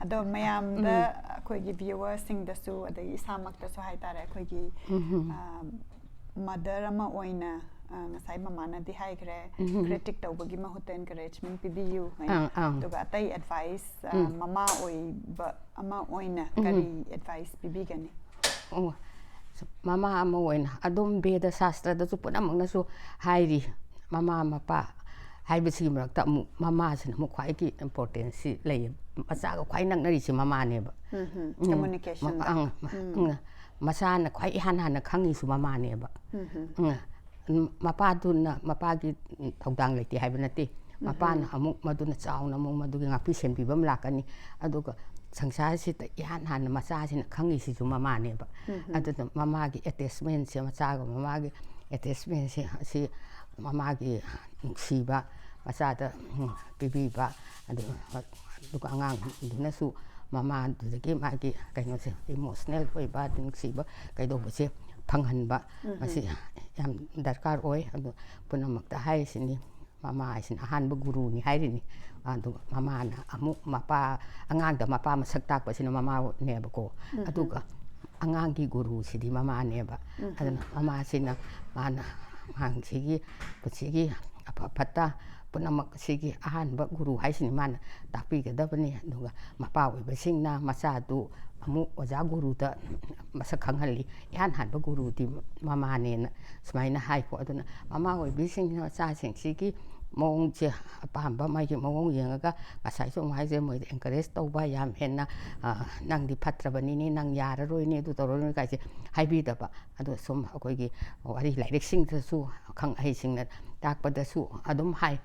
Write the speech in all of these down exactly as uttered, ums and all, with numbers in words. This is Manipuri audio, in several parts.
ꯑꯗꯣ ꯃꯌꯥꯝꯗ, ꯑꯩꯈꯣꯏꯒꯤ viewerꯁꯤꯡꯗꯁꯨ ꯑꯗꯒꯤ ꯏꯁꯥꯃꯛꯇꯁꯨ ꯍꯥꯏꯇꯥꯔꯦ, ꯑꯩꯈꯣꯏꯒꯤ ꯃꯗꯔ ꯑꯃ ꯑꯣꯏꯅ, ꯑ, ꯉꯁꯥꯏ ꯃꯃꯥꯅꯗꯤ ꯍꯥꯏꯈ꯭ꯔꯦ, critic ꯇꯧꯕꯒꯤ ꯃꯍꯨꯠꯇ encouragement ꯄꯤꯕꯤꯌꯨ ꯍꯥꯏꯅ꯫ ꯑꯪ, ꯑꯪ꯫ ꯑꯗꯨꯒ ꯑꯇꯩ advice, ꯑ, ꯃꯃꯥ ꯑꯣꯏꯕ ꯑꯃ ꯑꯣꯏꯅ ꯀꯔꯤ advice ꯄꯤꯕꯤꯒꯅꯤ? ꯑꯣ, ꯃꯃꯥ ꯑꯃ ꯑꯣꯏꯅ ꯑꯗꯨꯝ ꯕꯦꯗ ꯁꯥꯁꯇ꯭ꯔꯗꯁꯨ ꯄꯨꯝꯅꯃꯛꯅꯁꯨ ꯍꯥꯏꯔꯤ, ꯃꯃꯥ ꯃꯄꯥ ꯍꯥꯏꯕꯁꯤꯒꯤ ꯃꯔꯛꯇ ꯑꯃꯨꯛ ꯃꯃꯥꯁꯤꯅ ꯑꯃꯨꯛ ꯈ꯭ꯋꯥꯏꯒꯤ importance ꯂꯩꯌꯦ, ꯃꯆꯥꯒ ꯈ꯭ꯋꯥꯏ ꯅꯛꯅꯔꯤꯁꯦ ꯃꯃꯥꯅꯦꯕ꯫ ꯎꯝ, communication ꯗ꯫ ꯑꯪ, ꯎꯝ꯫ ꯎꯝ, ꯃꯆꯥꯅ ꯈ꯭ꯋꯥꯏ ꯏꯍꯥꯟ ꯍꯥꯟꯅ ꯈꯪꯉꯤꯁꯨ ꯃꯃꯥꯅꯦꯕ꯫ ꯎꯝ꯫ ꯎꯝ, ꯃꯄꯥꯗꯨꯅ ꯃꯄꯥꯒꯤ ꯊꯧꯗꯥꯡ ꯂꯩꯇꯦ ꯍꯥꯏꯕ ꯅꯠꯇꯦ, ꯃꯄꯥꯅ ꯑꯃꯨꯛ ꯃꯗꯨꯅ ꯆꯥꯎꯅ ꯑꯃꯨꯛ ꯃꯗꯨꯒꯤ ꯉꯥꯛꯄꯤ ꯁꯦꯟꯕꯤꯕ ꯑꯃ ꯂꯥꯛꯀꯅꯤ꯫ ꯑꯗꯨꯒ ꯁꯪꯁꯥꯔꯁꯤꯗ ꯏꯍꯥꯟ ꯍꯥꯟꯅ ꯃꯆꯥꯁꯤꯅ ꯈꯪꯉꯤꯁꯤꯁꯨ ꯃꯃꯥꯅꯦꯕ꯫ ꯑꯗꯨꯅ ꯃꯃꯥꯒꯤ attachmentꯁꯦ, ꯃꯆꯥꯒ ꯃꯃꯥꯒꯤ attachmentꯁꯦ, ꯑꯁꯤ ꯃꯃꯥꯒꯤ ꯅꯨꯡꯁꯤꯕ, ꯃꯆꯥꯗ, ꯎꯝ, ꯄꯤꯕꯤꯕ, ꯑꯗꯨ, ꯑꯗꯨꯒ ꯑꯉꯥꯡꯗꯨꯅꯁꯨ ꯃꯃꯥꯗꯨꯗꯒꯤ ꯃꯥꯒꯤ ꯀꯩꯅꯣꯁꯦ, emotional ꯑꯣꯏꯕ, ꯅꯨꯡꯁꯤꯕ ꯀꯩꯗꯧꯕꯁꯦ ꯐꯪꯍꯟꯕ, ꯃꯁꯤ ꯌꯥꯝ ꯗꯔꯀꯥꯔ ꯑꯣꯏ꯫ ꯑꯗꯨ ꯄꯨꯝꯅꯃꯛꯇ ꯍꯥꯏꯔꯤꯁꯤꯅꯤ, ꯃꯃꯥ ꯍꯥꯏꯁꯤꯅ ꯑꯍꯥꯟꯕ ꯒꯨꯔꯨꯅꯤ ꯍꯥꯏꯔꯤꯅꯤ꯫ ꯑꯗꯨꯒ ꯃꯃꯥꯅ ꯑꯃꯨꯛ ꯃꯄꯥ, ꯑꯉꯥꯡꯗ ꯃꯄꯥ ꯃꯁꯛ ꯇꯥꯛꯄꯁꯤꯅ ꯃꯃꯥꯅꯦꯕꯀꯣ꯫ ꯑꯗꯨꯒ ꯑꯉꯥꯡꯒꯤ ꯒꯨꯔꯨꯁꯤꯗꯤ ꯃꯃꯥꯅꯦꯕ꯫ ꯑꯗꯨꯅ ꯃꯃꯥꯁꯤꯅ, ꯃꯥꯅ ꯑꯉꯥꯡꯁꯤꯒꯤ ꯄꯨꯟꯁꯤꯒꯤ ꯑꯐ ꯐꯠꯇ ꯄꯨꯝꯅꯃꯛ ꯁꯤꯒꯤ ꯑꯍꯥꯟꯕ ꯒꯨꯔꯨ ꯍꯥꯏꯁꯤꯅꯤ, ꯃꯥꯅ ꯇꯥꯛꯄꯤꯒꯗꯕꯅꯤ꯫ ꯑꯗꯨꯒ ꯃꯄꯥ ꯑꯣꯏꯕꯁꯤꯡꯅ ꯃꯆꯥꯗꯨ ꯑꯃꯨꯛ ꯑꯣꯖꯥ ꯒꯨꯔꯨꯗ ꯃꯁꯛ ꯈꯪꯍꯜꯂꯤ꯫ ꯏꯍꯥꯟ ꯍꯥꯟꯕ ꯒꯨꯔꯨꯗꯤ ꯃꯃꯥꯅꯦꯅ ꯁꯨꯃꯥꯏꯅ ꯍꯥꯏꯀꯣ꯫ ꯑꯗꯨꯅ ꯃꯃꯥ ꯑꯣꯏꯕꯤꯁꯤꯡꯅ ꯃꯆꯥꯁꯤꯡꯁꯤꯒꯤ ꯃꯑꯣꯡꯁꯦ, ꯑꯄꯥꯝꯕ ꯃꯥꯒꯤ ꯃꯑꯣꯡ ꯌꯦꯡꯉꯒ, ꯉꯁꯥꯏꯁꯨ ꯑꯃꯨꯛ ꯍꯥꯏꯖꯩ, ꯃꯣꯏꯗ encourage ꯇꯧꯕ ꯌꯥꯝ ꯍꯦꯟꯅ, ꯑ, "ꯅꯪꯗꯤ ꯐꯠꯇ꯭ꯔꯕꯅꯤꯅꯦ, ꯅꯪ ꯌꯥꯔꯔꯣꯏꯅꯦ, ꯑꯗꯨ ꯇꯧꯔꯔꯣꯏꯅꯦ" ꯀꯥꯏꯁꯦ ꯍꯥꯏꯕꯤꯗꯕ꯫ ꯑꯗꯣ ꯁꯨꯝ ꯑꯩꯈꯣꯏꯒꯤ ꯋꯥꯔꯤ ꯂꯥꯏꯔꯤꯛꯁꯤꯡꯗꯁꯨ, ꯑꯈꯪ ꯑꯍꯩꯁꯤꯡꯅ ꯇꯥꯛꯄꯗꯁꯨ ꯑꯗꯨꯝ ꯍꯥꯏ,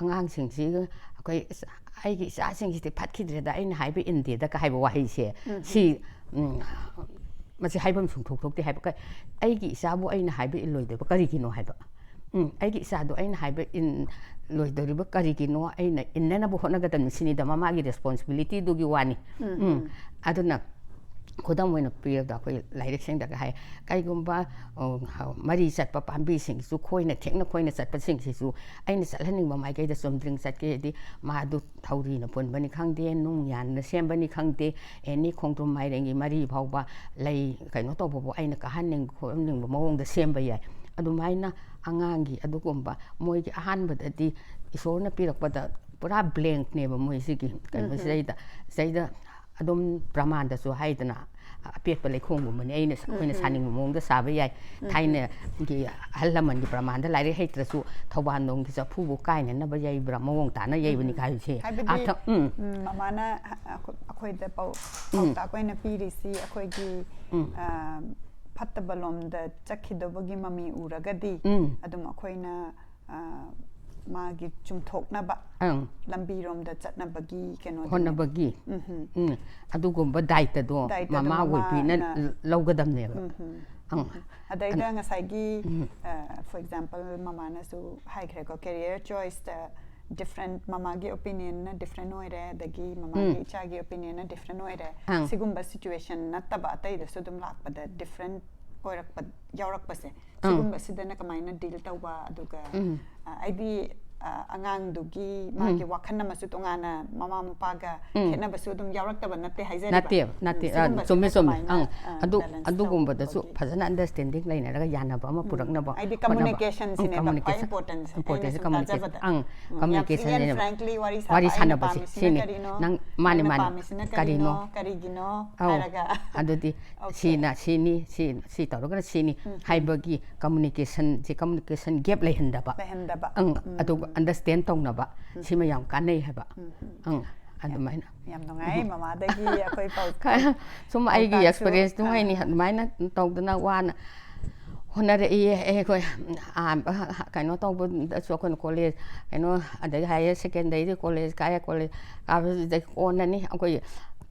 ꯑꯉꯥꯡꯁꯤꯡꯁꯤꯒ ꯑꯩꯈꯣꯏ, "ꯑꯁ, ꯑꯩꯒꯤ ꯏꯆꯥꯁꯤꯡꯁꯤꯗꯤ ꯐꯠꯈꯤꯗ꯭ꯔꯦꯗ, ꯑꯩꯅ ꯍꯥꯏꯕ ꯏꯟꯗꯦꯗ" ꯀ ꯍꯥꯏꯕ ꯋꯥꯍꯩꯁꯦ, ꯁꯤ, ꯎꯝ, ꯃꯁꯤ ꯍꯥꯏꯐꯝ ꯁꯨꯡꯊꯣꯛ ꯊꯣꯛꯇꯦ ꯍꯥꯏꯕ꯫ ꯀ-, "ꯑꯩꯒꯤ ꯏꯆꯥꯕꯨ ꯑꯩꯅ ꯍꯥꯏꯕ ꯏꯜꯂꯣꯏꯗꯕ ꯀꯔꯤꯒꯤꯅꯣ?" ꯍꯥꯏꯕ꯫ ꯎꯝ, "ꯑꯩꯒꯤ ꯏꯆꯥꯗꯣ ꯑꯩꯅ ꯍꯥꯏꯕ ꯏꯟꯂꯣꯏꯗꯧꯔꯤꯕ ꯀꯔꯤꯒꯤꯅꯣ? ꯑꯩꯅ ꯏꯟꯅꯅꯕ ꯍꯣꯠꯅꯒꯗꯕꯅꯤ" ꯁꯤꯅꯤꯗ ꯃꯃꯥꯒꯤ responsibilityꯗꯨꯒꯤ ꯋꯥꯅꯤ꯫ ꯎꯝ, ꯎꯝ꯫ ꯎꯝ꯫ ꯑꯗꯨꯅ ꯈꯨꯗꯝ ꯑꯣꯏꯅ ꯄꯤꯔꯕꯗ ꯑꯩꯈꯣꯏ ꯂꯥꯏꯔꯤꯛꯁꯤꯡꯗꯒ ꯍꯥꯏ, ꯀꯩꯒꯨꯝꯕ, ꯑ, ꯃꯔꯤ ꯆꯠꯄ ꯄꯥꯝꯕꯤꯁꯤꯡꯁꯤꯁꯨ ꯈꯣꯏꯅ ꯊꯦꯛꯅ ꯈꯣꯏꯅ ꯆꯠꯄꯁꯤꯡꯁꯤꯁꯨ ꯑꯩꯅ ꯆꯠꯍꯟꯅꯤꯡꯕ ꯃꯥꯏꯀꯩꯗ ꯆꯨꯝꯗ꯭ꯔꯤꯡ ꯆꯠꯀꯦ ꯍꯥꯏꯗꯤ ꯃꯥꯗꯨ ꯊꯧꯔꯤꯅ ꯄꯨꯟꯕꯅꯤ ꯈꯪꯗꯦ, ꯅꯨꯡ ꯌꯥꯟꯅ ꯁꯦꯝꯕꯅꯤ ꯈꯪꯗꯦ, ꯑꯦꯅꯤ ꯈꯣꯡꯗ꯭ꯔꯨꯝ ꯃꯥꯏꯔꯦꯟꯒꯤ ꯃꯔꯤ ꯐꯥꯎꯕ ꯂꯩ ꯀꯩꯅꯣ ꯇꯧꯕꯕꯨ ꯑꯩꯅ ꯀꯥꯍꯟꯅꯤꯡ ꯈꯣꯠꯍꯟꯅꯤꯡꯕ ꯃꯑꯣꯡꯗ ꯁꯦꯝꯕ ꯌꯥꯏ꯫ ꯑꯗꯨꯃꯥꯏꯅ ꯑꯉꯥꯡꯒꯤ ꯑꯗꯨꯒꯨꯝꯕ ꯃꯣꯏꯒꯤ ꯑꯍꯥꯟꯕꯗꯗꯤ ꯏꯁꯣꯔꯅ ꯄꯤꯔꯛꯄꯗ ꯄꯨꯔꯥ ꯕ꯭ꯂꯦꯡꯅꯦꯕ ꯃꯣꯏꯁꯤꯒꯤ ꯀꯩꯅꯣꯁꯤꯗꯩꯗ꯫ ꯁꯤꯗꯩꯗ ꯑꯗꯨꯝ ꯄ꯭ꯔꯃꯥꯟꯗꯁꯨ ꯍꯥꯏꯗꯅ, ꯑꯄꯦꯠꯄ ꯂꯩꯈꯣꯝꯒꯨꯝꯕꯅꯤ, ꯑꯩꯅ ꯁ-, ꯑꯩꯈꯣꯏꯅ ꯁꯥꯅꯤꯡꯕ ꯃꯑꯣꯡꯗ ꯁꯥꯕ ꯌꯥꯏ꯫ ꯊꯥꯏꯅꯒꯤ ꯑꯍꯜ ꯂꯃꯟꯒꯤ ꯄ꯭ꯔꯃꯥꯟꯗ ꯂꯥꯏꯔꯤꯛ ꯍꯩꯇ꯭ꯔꯁꯨ ꯊꯧꯕꯥꯟꯗꯣꯡꯒꯤ ꯆꯐꯨꯕꯨ ꯀꯥꯏꯅꯅꯕ ꯌꯩꯕ꯭ꯔꯥ, ꯃꯑꯣꯡ ꯇꯥꯅ ꯌꯩꯕꯅꯤ ꯀꯥꯏꯕꯁꯦ꯫ ꯍꯥꯏꯕꯗꯤ, ꯑꯥ, ꯊ-, ꯎꯝ꯫ ꯎꯝ, ꯃꯃꯥꯅ ꯑ-, ꯑꯩꯈꯣꯏ-, ꯑꯩꯈꯣꯏꯗ ꯄꯥꯎ-, ꯄꯥꯎꯇꯥꯛ ꯑꯣꯏꯅ ꯄꯤꯔꯤꯁꯤ ꯑꯩꯈꯣꯏꯒꯤ, ꯑ, ꯐꯠꯇꯕ ꯂꯣꯝꯗ ꯆꯠꯈꯤꯗꯧꯕꯒꯤ ꯃꯃꯤ ꯎꯔꯒꯗꯤ ꯎꯝ꯫ ꯑꯗꯨꯝ ꯑꯩꯈꯣꯏꯅ, ꯑ, ꯃꯥꯒꯤ ꯆꯨꯝꯊꯣꯛꯅꯕ ꯑꯪ꯫ ꯂꯝꯕꯤꯔꯣꯝꯗ ꯆꯠꯅꯕꯒꯤ ꯀꯩꯅꯣꯗꯨꯅꯦ꯫ ꯍꯣꯠꯅꯕꯒꯤ꯫ ꯎꯝꯍꯨꯝ꯫ ꯎꯝ꯫ ꯑꯗꯨꯒꯨꯝꯕ ꯗꯥꯏꯇꯗꯣ ꯗꯥꯏꯇꯗꯣ ꯃꯃꯥ ꯑꯣꯏꯕꯤꯅ ꯃꯃꯥꯅ ꯂꯧꯒꯗꯕꯅꯦꯕ꯫ ꯎꯝꯍꯨꯝ꯫ ꯑꯪ꯫ ꯑꯗꯩꯗ ꯉꯁꯥꯏꯒꯤ, ꯑ, for example, ꯃꯃꯥꯅꯁꯨ ꯍꯥꯏꯈ꯭ꯔꯦꯀꯣ, career choiceꯇ different, ꯃꯃꯥꯒꯤ opinionꯅ different ꯑꯣꯏꯔꯦ, ꯑꯗꯒꯤ ꯃꯃꯥꯒꯤ ꯎꯝ꯫ ꯏꯆꯥꯒꯤ opinionꯅ different ꯑꯣꯏꯔꯦ꯫ ꯑꯪ꯫ ꯁꯤꯒꯨꯝꯕ situation ꯅꯠꯇꯕ ꯑꯇꯩꯗꯁꯨ ꯑꯗꯨꯝ ꯂꯥꯛꯄꯗ different ꯑꯣꯏꯔꯛꯄ ꯌꯥꯎꯔꯛꯄꯁꯦ, ꯑꯪ꯫ ꯁꯤꯒꯨꯝꯕꯁꯤꯗꯅ ꯀꯃꯥꯏꯅ deal ꯇꯧꯕ, ꯑꯗꯨꯒ, ꯎꯝ꯫ ꯑ, ꯍꯥꯏꯗꯤ, ꯑ, ꯑꯉꯥꯡꯗꯨꯒꯤ ꯃꯥꯒꯤ ꯋꯥꯈꯜ ꯑꯃꯁꯨ ꯇꯣꯉꯥꯟꯅ ꯃꯃꯥ ꯃꯄꯥꯒ ꯎꯝ꯫ ꯈꯦꯠꯅꯕꯁꯨ ꯑꯗꯨꯝ ꯌꯥꯎꯔꯛꯇꯕ ꯅꯠꯇꯦ ꯍꯥꯏꯖꯔꯤꯕ꯫ ꯅꯠꯇꯦꯕ, ꯅꯠꯇꯦ꯫ ꯎꯝ, ꯑ, ꯁꯤꯒꯨꯝꯕꯁꯤꯅ ꯆꯨꯝꯃꯦ, ꯆꯨꯝꯃꯦ꯫ ꯀꯃꯥꯏꯅ, ꯑꯪ꯫ ꯑ, ꯑꯗꯨ, balance ꯑꯗꯨꯒꯨꯝꯕꯗꯁꯨ ꯇꯧꯕꯒꯤ? ꯐꯖꯅ understanding ꯂꯩꯅꯔꯒ ꯌꯥꯅꯕ ꯑꯃ ꯄꯨꯔꯛꯅꯕ ꯍꯥꯏꯗꯤ ꯍꯣꯠꯅꯕ꯫ communicationꯁꯤꯅꯦꯕ ꯑꯪ, ꯈ꯭ꯋꯥꯏ communication꯫ importantꯁꯦ, ꯑꯩꯅ Importanꯁꯦ ꯁꯨꯝ communication꯫ ꯇꯥꯖꯕꯗ꯫ ꯑꯪ, ꯎꯝ, ꯌꯥꯝ communicationꯁꯤꯅꯦꯕ꯫ ꯌꯥꯝ frankly ꯋꯥꯔꯤ ꯁꯥꯕ, ꯋꯥꯔꯤ ꯑꯩꯅ ꯁꯥꯟꯅꯕꯁꯦ ꯄꯥꯝꯃꯤꯁꯤꯅ ꯁꯤꯅꯤ꯫ ꯀꯔꯤꯅꯣ, ꯅꯪ, ꯃꯥꯅꯦ, ꯅꯪꯅ ꯃꯥꯅꯦ꯫ ꯄꯥꯝꯃꯤꯁꯤꯅ ꯀꯔꯤꯅꯣ? ꯀꯔꯤꯅꯣ, ꯀꯔꯤꯒꯤꯅꯣ ꯑꯧ, ꯍꯥꯏꯔꯒ꯫ ꯑꯗꯨꯗꯤ Okay꯫ ꯁꯤꯅ ꯁꯤꯅꯤ, ꯁꯤ, ꯁꯤ ꯇꯧꯔꯒꯅ ꯁꯤꯅꯤ ꯍꯥꯏꯕꯒꯤ communicationꯁꯦ, communication gap ꯂꯩꯍꯟꯗꯕ꯫ ꯂꯩꯍꯟꯗꯕ꯫ ꯑꯪ, ꯎꯝ꯫ ꯑꯗꯨꯒ understand ꯇꯧꯅꯕ, ꯁꯤꯃ ꯌꯥꯝ ꯀꯥꯟꯅꯩ ꯍꯥꯏꯕ꯫ ꯑꯪ, ꯑꯗꯨꯃꯥꯏꯅ꯫ ꯌꯥꯝ ꯅꯨꯡꯉꯥꯏ ꯃꯃꯥꯗꯒꯤ ꯑꯩꯈꯣꯏ ꯄꯥꯎ-, ꯁꯨꯝ ꯑꯩꯒꯤ ꯄꯥꯎꯇꯥꯛꯁꯨ, experienceꯇꯨ ꯑꯥ꯫ ꯍꯥꯏꯅꯤ, ꯑꯗꯨꯃꯥꯏꯅ ꯇꯧꯗꯅ ꯋꯥꯅ ꯍꯣꯠꯅꯔꯛꯏ꯫ ꯑꯩꯈꯣꯏ ꯑꯍꯥꯟꯕ ꯀꯩꯅꯣ ꯇꯧꯕꯗꯁꯨ ꯑꯩꯈꯣꯏꯅ college, ꯀꯩꯅꯣ, ꯑꯗꯒꯤ higher secondary, college ꯀꯥꯔꯦ, college ꯀꯥꯕꯁꯤꯗꯒꯤ ꯀꯣꯟꯅꯅꯤ ꯑꯩꯈꯣꯏ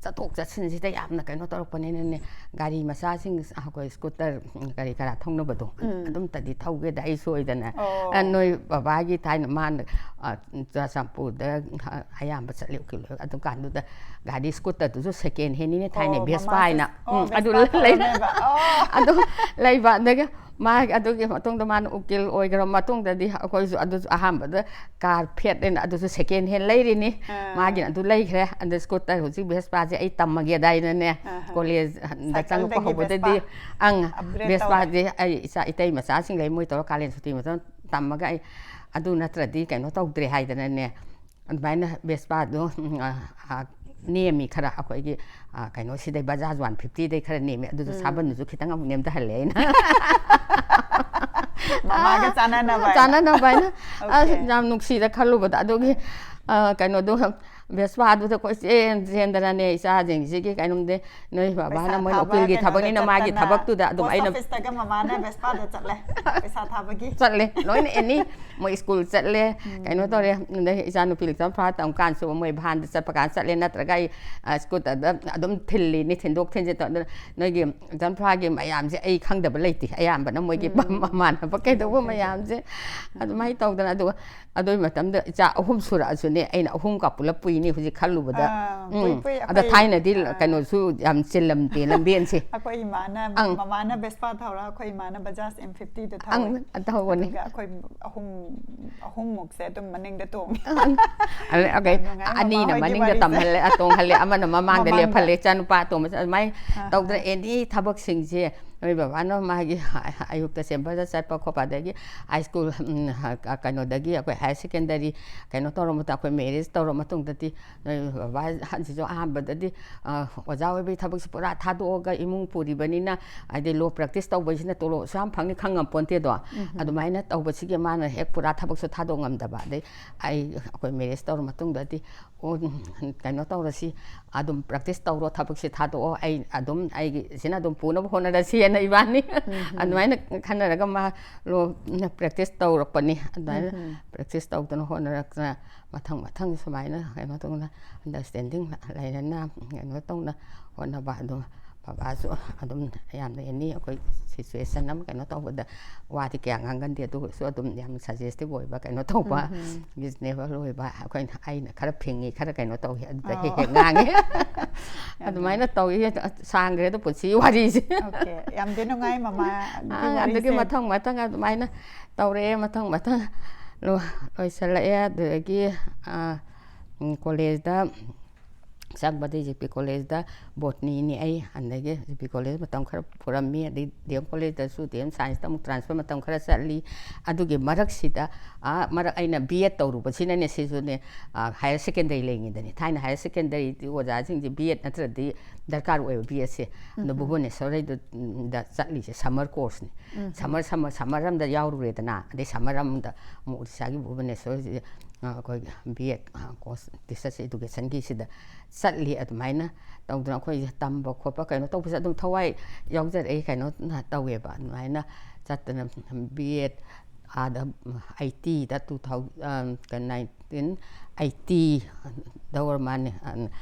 ꯆꯠꯊꯣꯛ ꯆꯠꯁꯤꯟꯁꯤꯗ ꯌꯥꯝꯅ ꯀꯩꯅꯣ ꯇꯧꯔꯛꯄꯅꯤꯅꯅꯦ, ꯒꯥꯔꯤ ꯃꯆꯥꯁꯤꯡ, ꯑꯩꯈꯣꯏ ꯁ꯭ꯀꯨꯇꯔ ꯀꯔꯤ ꯀꯔꯥ ꯊꯧꯅꯕꯗꯣ, ꯎꯝ꯫ ꯑꯗꯨꯝꯇꯗꯤ ꯊꯧꯒꯦꯗ ꯑꯩ ꯁꯣꯏꯗꯅ꯫ ꯑꯣ꯫ ꯑ, ꯅꯣꯏ ꯕꯕꯥꯒꯤ ꯊꯥꯏꯅ ꯃꯥꯅ, ꯑ, ꯆꯨꯔꯆꯥꯟꯄꯨꯔꯗ, ꯑ, ꯑꯌꯥꯝꯕ ꯆꯠꯂꯤ ꯎꯀꯤꯜ ꯑꯣꯏ꯫ ꯑꯗꯨꯀꯥꯟꯗꯨꯗ ꯒꯥꯔꯤ ꯁ꯭ꯀꯨꯇꯔꯗꯨꯁꯨ ꯁꯦꯀꯦꯟ ꯍꯦꯟꯅꯤꯅꯦ, ꯊꯥꯏꯅ ꯑꯣ, ꯚꯦꯁꯄꯥ ꯃꯃꯥꯁꯦ-, ꯍꯥꯏꯅ꯫ ꯑꯣ, ꯎꯝ, ꯑꯗꯨ ꯚꯦꯁꯄꯥ ꯂꯩ-, ꯊꯧꯔꯝꯃꯦꯕ꯫ ꯑꯣ꯫ ꯑꯗꯨ ꯂꯩꯕ꯫ ꯑꯗꯒꯤ ꯃꯥꯒꯤ, ꯑꯗꯨꯒꯤ ꯃꯇꯨꯡꯗ ꯃꯥꯅ ꯎꯀꯤꯜ ꯑꯣꯏꯈ꯭ꯔꯕ ꯃꯇꯨꯡꯗꯗꯤ ꯑꯩꯈꯣꯏꯁꯨ ꯑꯗꯨꯁꯨ ꯑꯍꯥꯟꯕꯗ ꯀꯥꯔ ꯐꯦꯠ ꯍꯥꯏꯅ ꯑꯗꯨꯁꯨ ꯁꯦꯀꯦꯟ ꯍꯦꯟ ꯂꯩꯔꯤꯅꯤ꯫ ꯑꯥ꯫ ꯃꯥꯒꯤꯅ ꯑꯗꯨ ꯂꯩꯈ꯭ꯔꯦ꯫ ꯑꯗ ꯁ꯭ꯀꯨꯇꯔ ꯍꯧꯖꯤꯛ ꯚꯦꯁꯄꯥꯁꯦ ꯑꯩ ꯇꯝꯃꯒꯦꯗꯥꯏꯅꯅꯦ, ꯑꯍꯥ꯫ ꯀꯣꯂꯦꯖꯗ ꯆꯪꯉꯛꯄ ꯁꯥꯏꯀꯜꯗꯒꯤ ꯍꯧꯕꯗꯗꯤ, ꯚꯦꯁꯄꯥ ꯑꯪ, upgrade ꯚꯦꯁꯄꯥꯁꯦ ꯑꯩ ꯏꯆꯥ ꯏꯇꯩ ꯃꯆꯥꯁꯤꯡ ꯂꯩ, ꯃꯣꯏ ꯇꯧꯔ ꯀꯥꯂꯦꯟ ꯁꯨꯇꯤ ꯃꯇꯝ ꯇꯝꯃꯒ ꯑꯩ ꯑꯗꯨ ꯅꯠꯇ꯭ꯔꯗꯤ ꯀꯩꯅꯣ ꯇꯧꯗ꯭ꯔꯦ ꯍꯥꯏꯗꯅꯅꯦ, ꯑꯗꯨꯃꯥꯏꯅ ꯚꯦꯁꯄꯥꯗꯣ, ꯎꯝ, ꯑ, ꯑ, ꯅꯦꯝꯃꯤ ꯈꯔ, ꯑꯩꯈꯣꯏꯒꯤ, ꯑ, ꯀꯩꯅꯣꯁꯤꯗꯩ, ꯕꯖꯥꯖ ꯋꯥꯟ ꯐꯤꯐꯇꯤꯗꯩ ꯈꯔ ꯅꯦꯝꯃꯤ꯫ ꯑꯗꯨꯁꯨ ꯎꯝ꯫ ꯁꯥꯕꯟꯗꯨꯁꯨ ꯈꯤꯇꯪ ꯑꯃꯨꯛ ꯅꯦꯝꯊꯍꯜꯂꯦ ꯑꯩꯅ꯫ ꯃꯃꯥꯒ ꯆꯥꯟꯅꯅꯕ ꯍꯥꯏꯅ꯫ ꯆꯥꯟꯅꯅꯕ ꯍꯥꯏꯅ꯫ ꯑꯁ, Okay꯫ ꯌꯥꯝ ꯅꯨꯡꯁꯤꯗ ꯈꯜꯂꯨꯕꯗ꯫ ꯑꯗꯨꯒꯤ, ꯑ, ꯀꯩꯅꯣꯗꯣ, ꯚꯦꯁꯄꯥꯗꯨꯗ ꯀꯣꯏꯆꯦꯟ ꯆꯦꯟꯗꯅꯅꯦ, ꯏꯆꯥꯁꯤꯡꯁꯤꯒꯤ ꯀꯩꯅꯣꯝꯗꯤ, ꯅꯣꯏ ꯕꯕꯥꯅ ꯄꯩꯁꯥ ꯃꯣꯏꯅ ꯊꯥꯕ ꯎꯀꯤꯜꯒꯤ ꯀꯩꯅꯣꯗ ꯊꯕꯛꯅꯤꯅ ꯃꯥꯒꯤ ꯆꯠꯇꯅ, ꯊꯕꯛꯇꯨꯗ ꯑꯗꯨꯝ post ꯑꯩꯅ officeꯇꯒ ꯃꯃꯥꯅ ꯚꯦꯁꯄꯥꯗ ꯆꯠꯂꯦ, ꯄꯩꯁꯥ ꯊꯥꯕꯒꯤ꯫ ꯆꯠꯂꯦ, ꯂꯣꯏꯅ ꯑꯦꯅꯤ꯫ ꯃꯣꯏ ꯁ꯭ꯀꯨꯜ ꯆꯠꯂꯦ, ꯎꯝ꯫ ꯀꯩꯅꯣ ꯇꯧꯔꯦ, ꯑꯗꯩ ꯏꯆꯥꯅꯨꯄꯤ ꯏꯆꯥꯅꯨꯄꯥ ꯇꯝ ꯀꯥꯟꯁꯨ ꯃꯣꯏ ꯚꯥꯟꯗ ꯆꯠꯄ ꯀꯥꯟꯗ ꯆꯠꯂꯦ, ꯅꯠꯇ꯭ꯔꯒ ꯑꯩ, ꯑ, ꯁ꯭ꯀꯨꯇꯔꯗ ꯑꯗꯨꯝ ꯊꯤꯜꯂꯤꯅꯤ, ꯊꯤꯟꯗꯣꯛ ꯊꯤꯟꯖꯤꯟ ꯇꯧꯗꯅ꯫ ꯅꯣꯏꯒꯤ ꯏꯆꯥꯅꯨꯄꯥꯒꯤ ꯃꯌꯥꯝꯁꯦ ꯑꯩ ꯈꯪꯗꯕ ꯂꯩꯇꯦ, ꯑꯌꯥꯝꯕꯅ ꯃꯣꯏꯒꯤ ꯎꯝ꯫ ꯃꯃꯥꯟꯅꯕ ꯀꯩꯗꯧꯕ ꯊꯤꯟꯗꯣꯛ ꯊꯤꯟꯖꯤꯟ꯫ ꯃꯌꯥꯝꯁꯦ ꯑꯗꯨꯃꯥꯏꯅ ꯇꯧꯗꯅ꯫ ꯑꯗꯨꯒ ꯑꯗꯨꯒꯤ ꯃꯇꯝꯗ ꯏꯆꯥ ꯑꯍꯨꯝ ꯁꯨꯔꯛꯑꯁꯨꯅꯦ, ꯑꯩꯅ ꯑꯍꯨꯝ ꯀꯥ ꯄꯨꯂꯞ ꯄꯨꯏꯅꯤ ꯍꯧꯖꯤꯛ ꯈꯜꯂꯨꯕꯗ꯫ ꯑꯥ, ꯎꯝ꯫ ꯄꯨꯏ, ꯄꯨꯏ, ꯑꯗ ꯑꯩꯈꯣꯏ, ꯊꯥꯏꯅꯗꯤ ꯑꯥ, ꯀꯩꯅꯣꯁꯨ ꯌꯥꯝ ꯆꯤꯜꯂꯝꯗꯦ ꯂꯝꯕꯦꯟꯁꯦ꯫ ꯑꯩꯈꯣꯏ ꯏꯃꯥꯅ, ꯑꯪ꯫ ꯃꯃꯥꯅ ꯚꯦꯁꯄꯥ ꯊꯧꯔ, ꯑꯩꯈꯣꯏ ꯏꯃꯥꯅ ꯕꯖꯥꯖ ꯑꯦꯝ ꯐꯤꯐꯇꯤꯗ ꯑꯪ, ꯊꯧꯋꯦ꯫ ꯇꯧꯕꯅꯤ꯫ ꯑꯗꯨꯒ ꯑꯩꯈꯣꯏ ꯑꯍꯨꯝ, ꯑꯍꯨꯝꯃꯨꯛꯁꯦ ꯑꯗꯨꯝ ꯃꯅꯤꯡꯗ ꯇꯣꯡꯉꯦ꯫ ꯑꯪ꯫ ꯑꯗ, okay, ꯌꯥꯝ ꯅꯨꯡꯉꯥꯏ, ꯑꯅꯤꯅ ꯃꯃꯥ ꯍꯣꯏꯒꯤ ꯃꯅꯤꯡꯗ ꯋꯥꯔꯤꯁꯦ꯫ ꯇꯝꯍꯜꯂꯦ, ꯑ, ꯇꯣꯡꯍꯜꯂꯦ, ꯑꯃꯅ ꯃꯃꯥꯡꯗ ꯃꯃꯥꯡꯗ꯫ ꯂꯦꯞꯍꯜꯂꯦ, ꯏꯆꯥꯅꯨꯄꯥ ꯑꯇꯣꯝꯕꯁꯦ ꯑꯗꯨꯃꯥꯏꯅ ꯑꯥ, ꯇꯧꯗꯅ ꯑꯥ꯫ ꯑꯦꯅꯤ ꯊꯕꯛꯁꯤꯡꯁꯦ ꯅꯣꯏ ꯕꯕꯥꯅ ꯃꯥꯒꯤ ꯑꯌꯨꯛꯇ ꯆꯦꯝꯕꯔꯗ ꯆꯠꯄ ꯈꯣꯠꯄ, ꯑꯗꯒꯤ ꯍꯥꯏ ꯁ꯭ꯀꯨꯜ, ꯎꯝ, ꯀꯩꯅꯣꯗꯒꯤ ꯑꯩꯈꯣꯏ ꯍꯥꯌꯔ ꯁꯦꯀꯦꯟꯗꯔꯤ ꯀꯩꯅꯣ ꯇꯧꯔ ꯃꯇꯨꯡ, ꯑꯩꯈꯣꯏ ꯃꯦꯔꯤꯖ ꯇꯧꯔ ꯃꯇꯨꯡꯗꯗꯤ ꯅꯣꯏ ꯕꯕꯥꯁꯤꯁꯨ ꯑꯍꯥꯟꯕꯗꯗꯤ, ꯑ, ꯑꯣꯖꯥ ꯑꯣꯏꯕꯒꯤ ꯊꯕꯛꯁꯤ ꯄꯨꯔꯥ ꯊꯥꯗꯣꯛꯑꯒ ꯏꯃꯨꯡ ꯄꯨꯔꯤꯕꯅꯤꯅ, ꯍꯥꯏꯗꯤ law practice ꯇꯧꯕꯁꯤꯅ ꯇꯣꯂꯣꯞꯁꯨ ꯌꯥꯝ ꯐꯪꯅꯤ ꯈꯪꯉꯝꯄꯣꯟꯇꯦꯗꯣ꯫ ꯎꯝ꯫ ꯑꯗꯨꯃꯥꯏꯅ ꯇꯧꯕꯁꯤꯒꯤ ꯃꯥꯅ ꯍꯦꯛ ꯄꯨꯔꯥ ꯊꯕꯛꯁꯨ ꯊꯥꯗꯣꯛ ꯉꯝꯗꯕ꯫ ꯑꯗꯩ ꯑꯩ, ꯑꯩꯈꯣꯏ ꯃꯦꯔꯤꯖ ꯇꯧꯔ ꯃꯇꯨꯡꯗꯗꯤ, "ꯑꯣ, ꯀꯩꯅꯣ ꯇꯧꯔꯁꯤ, ꯑꯗꯨꯝ practice ꯇꯧꯔꯣ, ꯊꯕꯛꯁꯤ ꯊꯥꯗꯣꯛꯑꯣ, ꯑꯩ ꯑꯗꯨꯝ ꯑꯩꯒꯤ ꯁꯤꯅ ꯑꯗꯨꯝ ꯄꯨꯅꯕ ꯍꯣꯠꯅꯔꯁꯤ" ꯍꯦꯟꯅ ꯏꯕꯥꯅꯤ ꯑꯗꯨꯃꯥꯏꯅ ꯈꯟꯅꯔꯒ ꯃꯥ ꯂꯣ ꯄ꯭ꯔꯦꯛꯇꯤꯁ ꯇꯧꯔꯛꯄꯅꯤ꯫ ꯑꯗꯨꯃꯥꯏꯅ ꯄ꯭ꯔꯦꯛꯇꯤꯁ ꯇꯧꯗꯅ ꯍꯣꯠꯅꯔꯛꯇꯅ ꯃꯊꯪ ꯃꯊꯪ ꯁꯨꯃꯥꯏꯅ ꯀꯩꯅꯣ ꯇꯧꯗꯅ ꯑꯟꯗꯔꯁ꯭ꯇꯦꯟꯗꯤꯡ ꯂꯩꯅꯅ ꯀꯩꯅꯣ ꯇꯧꯅ ꯍꯣꯠꯅꯕ꯫ ꯑꯗꯨ ꯕꯕꯥꯁꯨ ꯑꯗꯨꯝ ꯌꯥꯝꯅ ꯑꯦꯅꯤ ꯑꯩꯈꯣꯏ ꯁꯤꯆꯨꯋꯦꯁꯟ ꯑꯃ ꯀꯩꯅꯣ ꯇꯧꯕꯗ ꯋꯥꯗꯤ ꯀꯌꯥ ꯉꯥꯡꯒꯟꯗꯦ, ꯑꯗꯨ ꯑꯣꯏꯔꯁꯨ ꯑꯗꯨꯝ ꯌꯥꯝ ꯁꯖꯦꯁꯇꯤꯚ ꯑꯣꯏꯕ, ꯀꯩꯅꯣ ꯇꯧꯕ, ꯔꯤꯖꯅꯦꯕꯜ ꯑꯣꯏꯕ꯫ ꯑꯩꯈꯣꯏꯅ, ꯑꯩꯅ ꯈꯔ ꯐꯤꯡꯉꯤ, ꯈꯔ ꯀꯩꯅꯣ ꯇꯧꯏ, ꯑꯗꯨꯗ ꯍꯦꯛ ꯍꯦꯛ ꯉꯥꯡꯉꯤ꯫ ꯑꯗꯨꯃꯥꯏꯅ ꯇꯧꯏ꯫ ꯁꯥꯡꯈ꯭ꯔꯦ ꯑꯗꯣ ꯄꯨꯟꯁꯤ ꯋꯥꯔꯤꯁꯦ꯫ ꯑꯣꯀꯦ, ꯌꯥꯝꯗꯤ ꯅꯨꯡꯉꯥꯏ ꯃꯃꯥꯒꯤ ꯑꯥ, ꯑꯗꯨꯒꯤ ꯋꯥꯔꯤꯁꯦ꯫ ꯃꯊꯪ ꯃꯊꯪ ꯑꯗꯨꯃꯥꯏꯅ ꯇꯧꯔꯛꯑꯦ, ꯃꯊꯪ ꯃꯊꯪ ꯂꯣ-, ꯂꯣꯏꯁꯤꯜꯂꯛꯑꯦ꯫ ꯑꯗꯨꯗꯒꯤ ꯑꯥ, ꯎꯝ, ꯀꯣꯂꯦꯖꯇ ꯆꯪꯕꯗ ꯖꯤ ꯄꯤ ꯀꯣꯂꯦꯖꯇ ꯕꯣꯇꯅꯤꯅꯤ ꯑꯩ꯫ ꯑꯗꯒꯤ ꯖꯤ ꯄꯤ ꯀꯣꯂꯦꯖ ꯃꯇꯝ ꯈꯔ ꯄꯨꯔꯝꯃꯤ, ꯑꯗꯩ ꯗꯤ ꯑꯦꯝ ꯀꯣꯂꯦꯖꯇꯁꯨ ꯗꯤ ꯑꯦꯝ ꯁꯥꯏꯟꯁꯇ ꯑꯃꯨꯛ ꯇ꯭ꯔꯥꯟꯁꯐꯔ ꯃꯇꯝ ꯈꯔ ꯆꯠꯂꯤ꯫ ꯑꯗꯨꯒꯤ ꯃꯔꯛꯁꯤꯗ ꯑꯥ, ꯃꯔꯛ ꯑꯩꯅ ꯕꯤ ꯑꯦꯗ ꯇꯧꯔꯨꯕꯁꯤꯅꯅꯦ, ꯁꯤꯁꯨꯅꯦ, ꯑꯥ, ꯍꯥꯏꯌꯔ ꯁꯦꯀꯦꯟꯗꯔꯤ ꯂꯩꯉꯩꯗꯅꯦ꯫ ꯊꯥꯏꯅ ꯍꯥꯏꯌꯔ ꯁꯦꯀꯦꯟꯗꯔꯤꯗꯤ ꯑꯣꯖꯥꯁꯤꯡꯁꯤ ꯕꯤ ꯑꯦꯗ ꯅꯠꯇ꯭ꯔꯗꯤ ꯗꯔꯀꯥꯔ ꯑꯣꯏꯕ, ꯕꯤ ꯑꯦꯗꯁꯦ꯫ ꯑꯗꯣ ꯚꯨꯕꯅꯦꯁꯣꯔꯗ ꯆꯠꯂꯤꯁꯦ ꯁꯝꯃꯔ ꯀꯣꯔꯁꯅꯤ꯫ ꯁꯝꯃꯔ, ꯁꯝꯃꯔ, ꯁꯝꯃꯔ ꯑꯃꯗ ꯌꯥꯎꯔꯨꯔꯦꯗꯅ, ꯑꯗꯩ ꯁꯝꯃꯔ ꯑꯃꯗ ꯑꯃꯨꯛ ꯎꯔꯤꯁꯥꯒꯤ ꯚꯨꯕꯅꯦꯁꯣꯔꯁꯤ, ꯑ, ꯑꯩꯈꯣꯏꯒꯤ ꯕꯤ ꯑꯦꯗ ꯀꯣꯔꯁ ꯇꯤꯆꯔꯁ ꯏꯗꯨꯀꯦꯁꯟꯒꯤꯁꯤꯗ ꯆꯠꯂꯤ꯫ ꯑꯗꯨꯃꯥꯏꯅ ꯇꯧꯗꯅ ꯑꯩꯈꯣꯏꯁꯦ ꯇꯝꯕ ꯈꯣꯠꯄ ꯀꯩꯅꯣ ꯇꯧꯕꯁꯦ ꯑꯗꯨꯝ ꯊꯋꯥꯏ ꯌꯥꯎꯖꯔꯛꯏ, ꯀꯩꯅꯣ ꯇꯧꯋꯦꯕ꯫ ꯑꯗꯨꯃꯥꯏꯅ ꯆꯠꯇꯅ ꯕꯤ ꯑꯦꯗ ꯑꯥꯗ ꯑꯩꯠꯇꯤꯗ, two thousand, ꯅꯥꯏꯟꯇꯤꯟ ꯑꯩꯠꯇꯤꯗ ꯑꯣꯏꯔ ꯃꯥꯜꯂꯦ, ꯑ,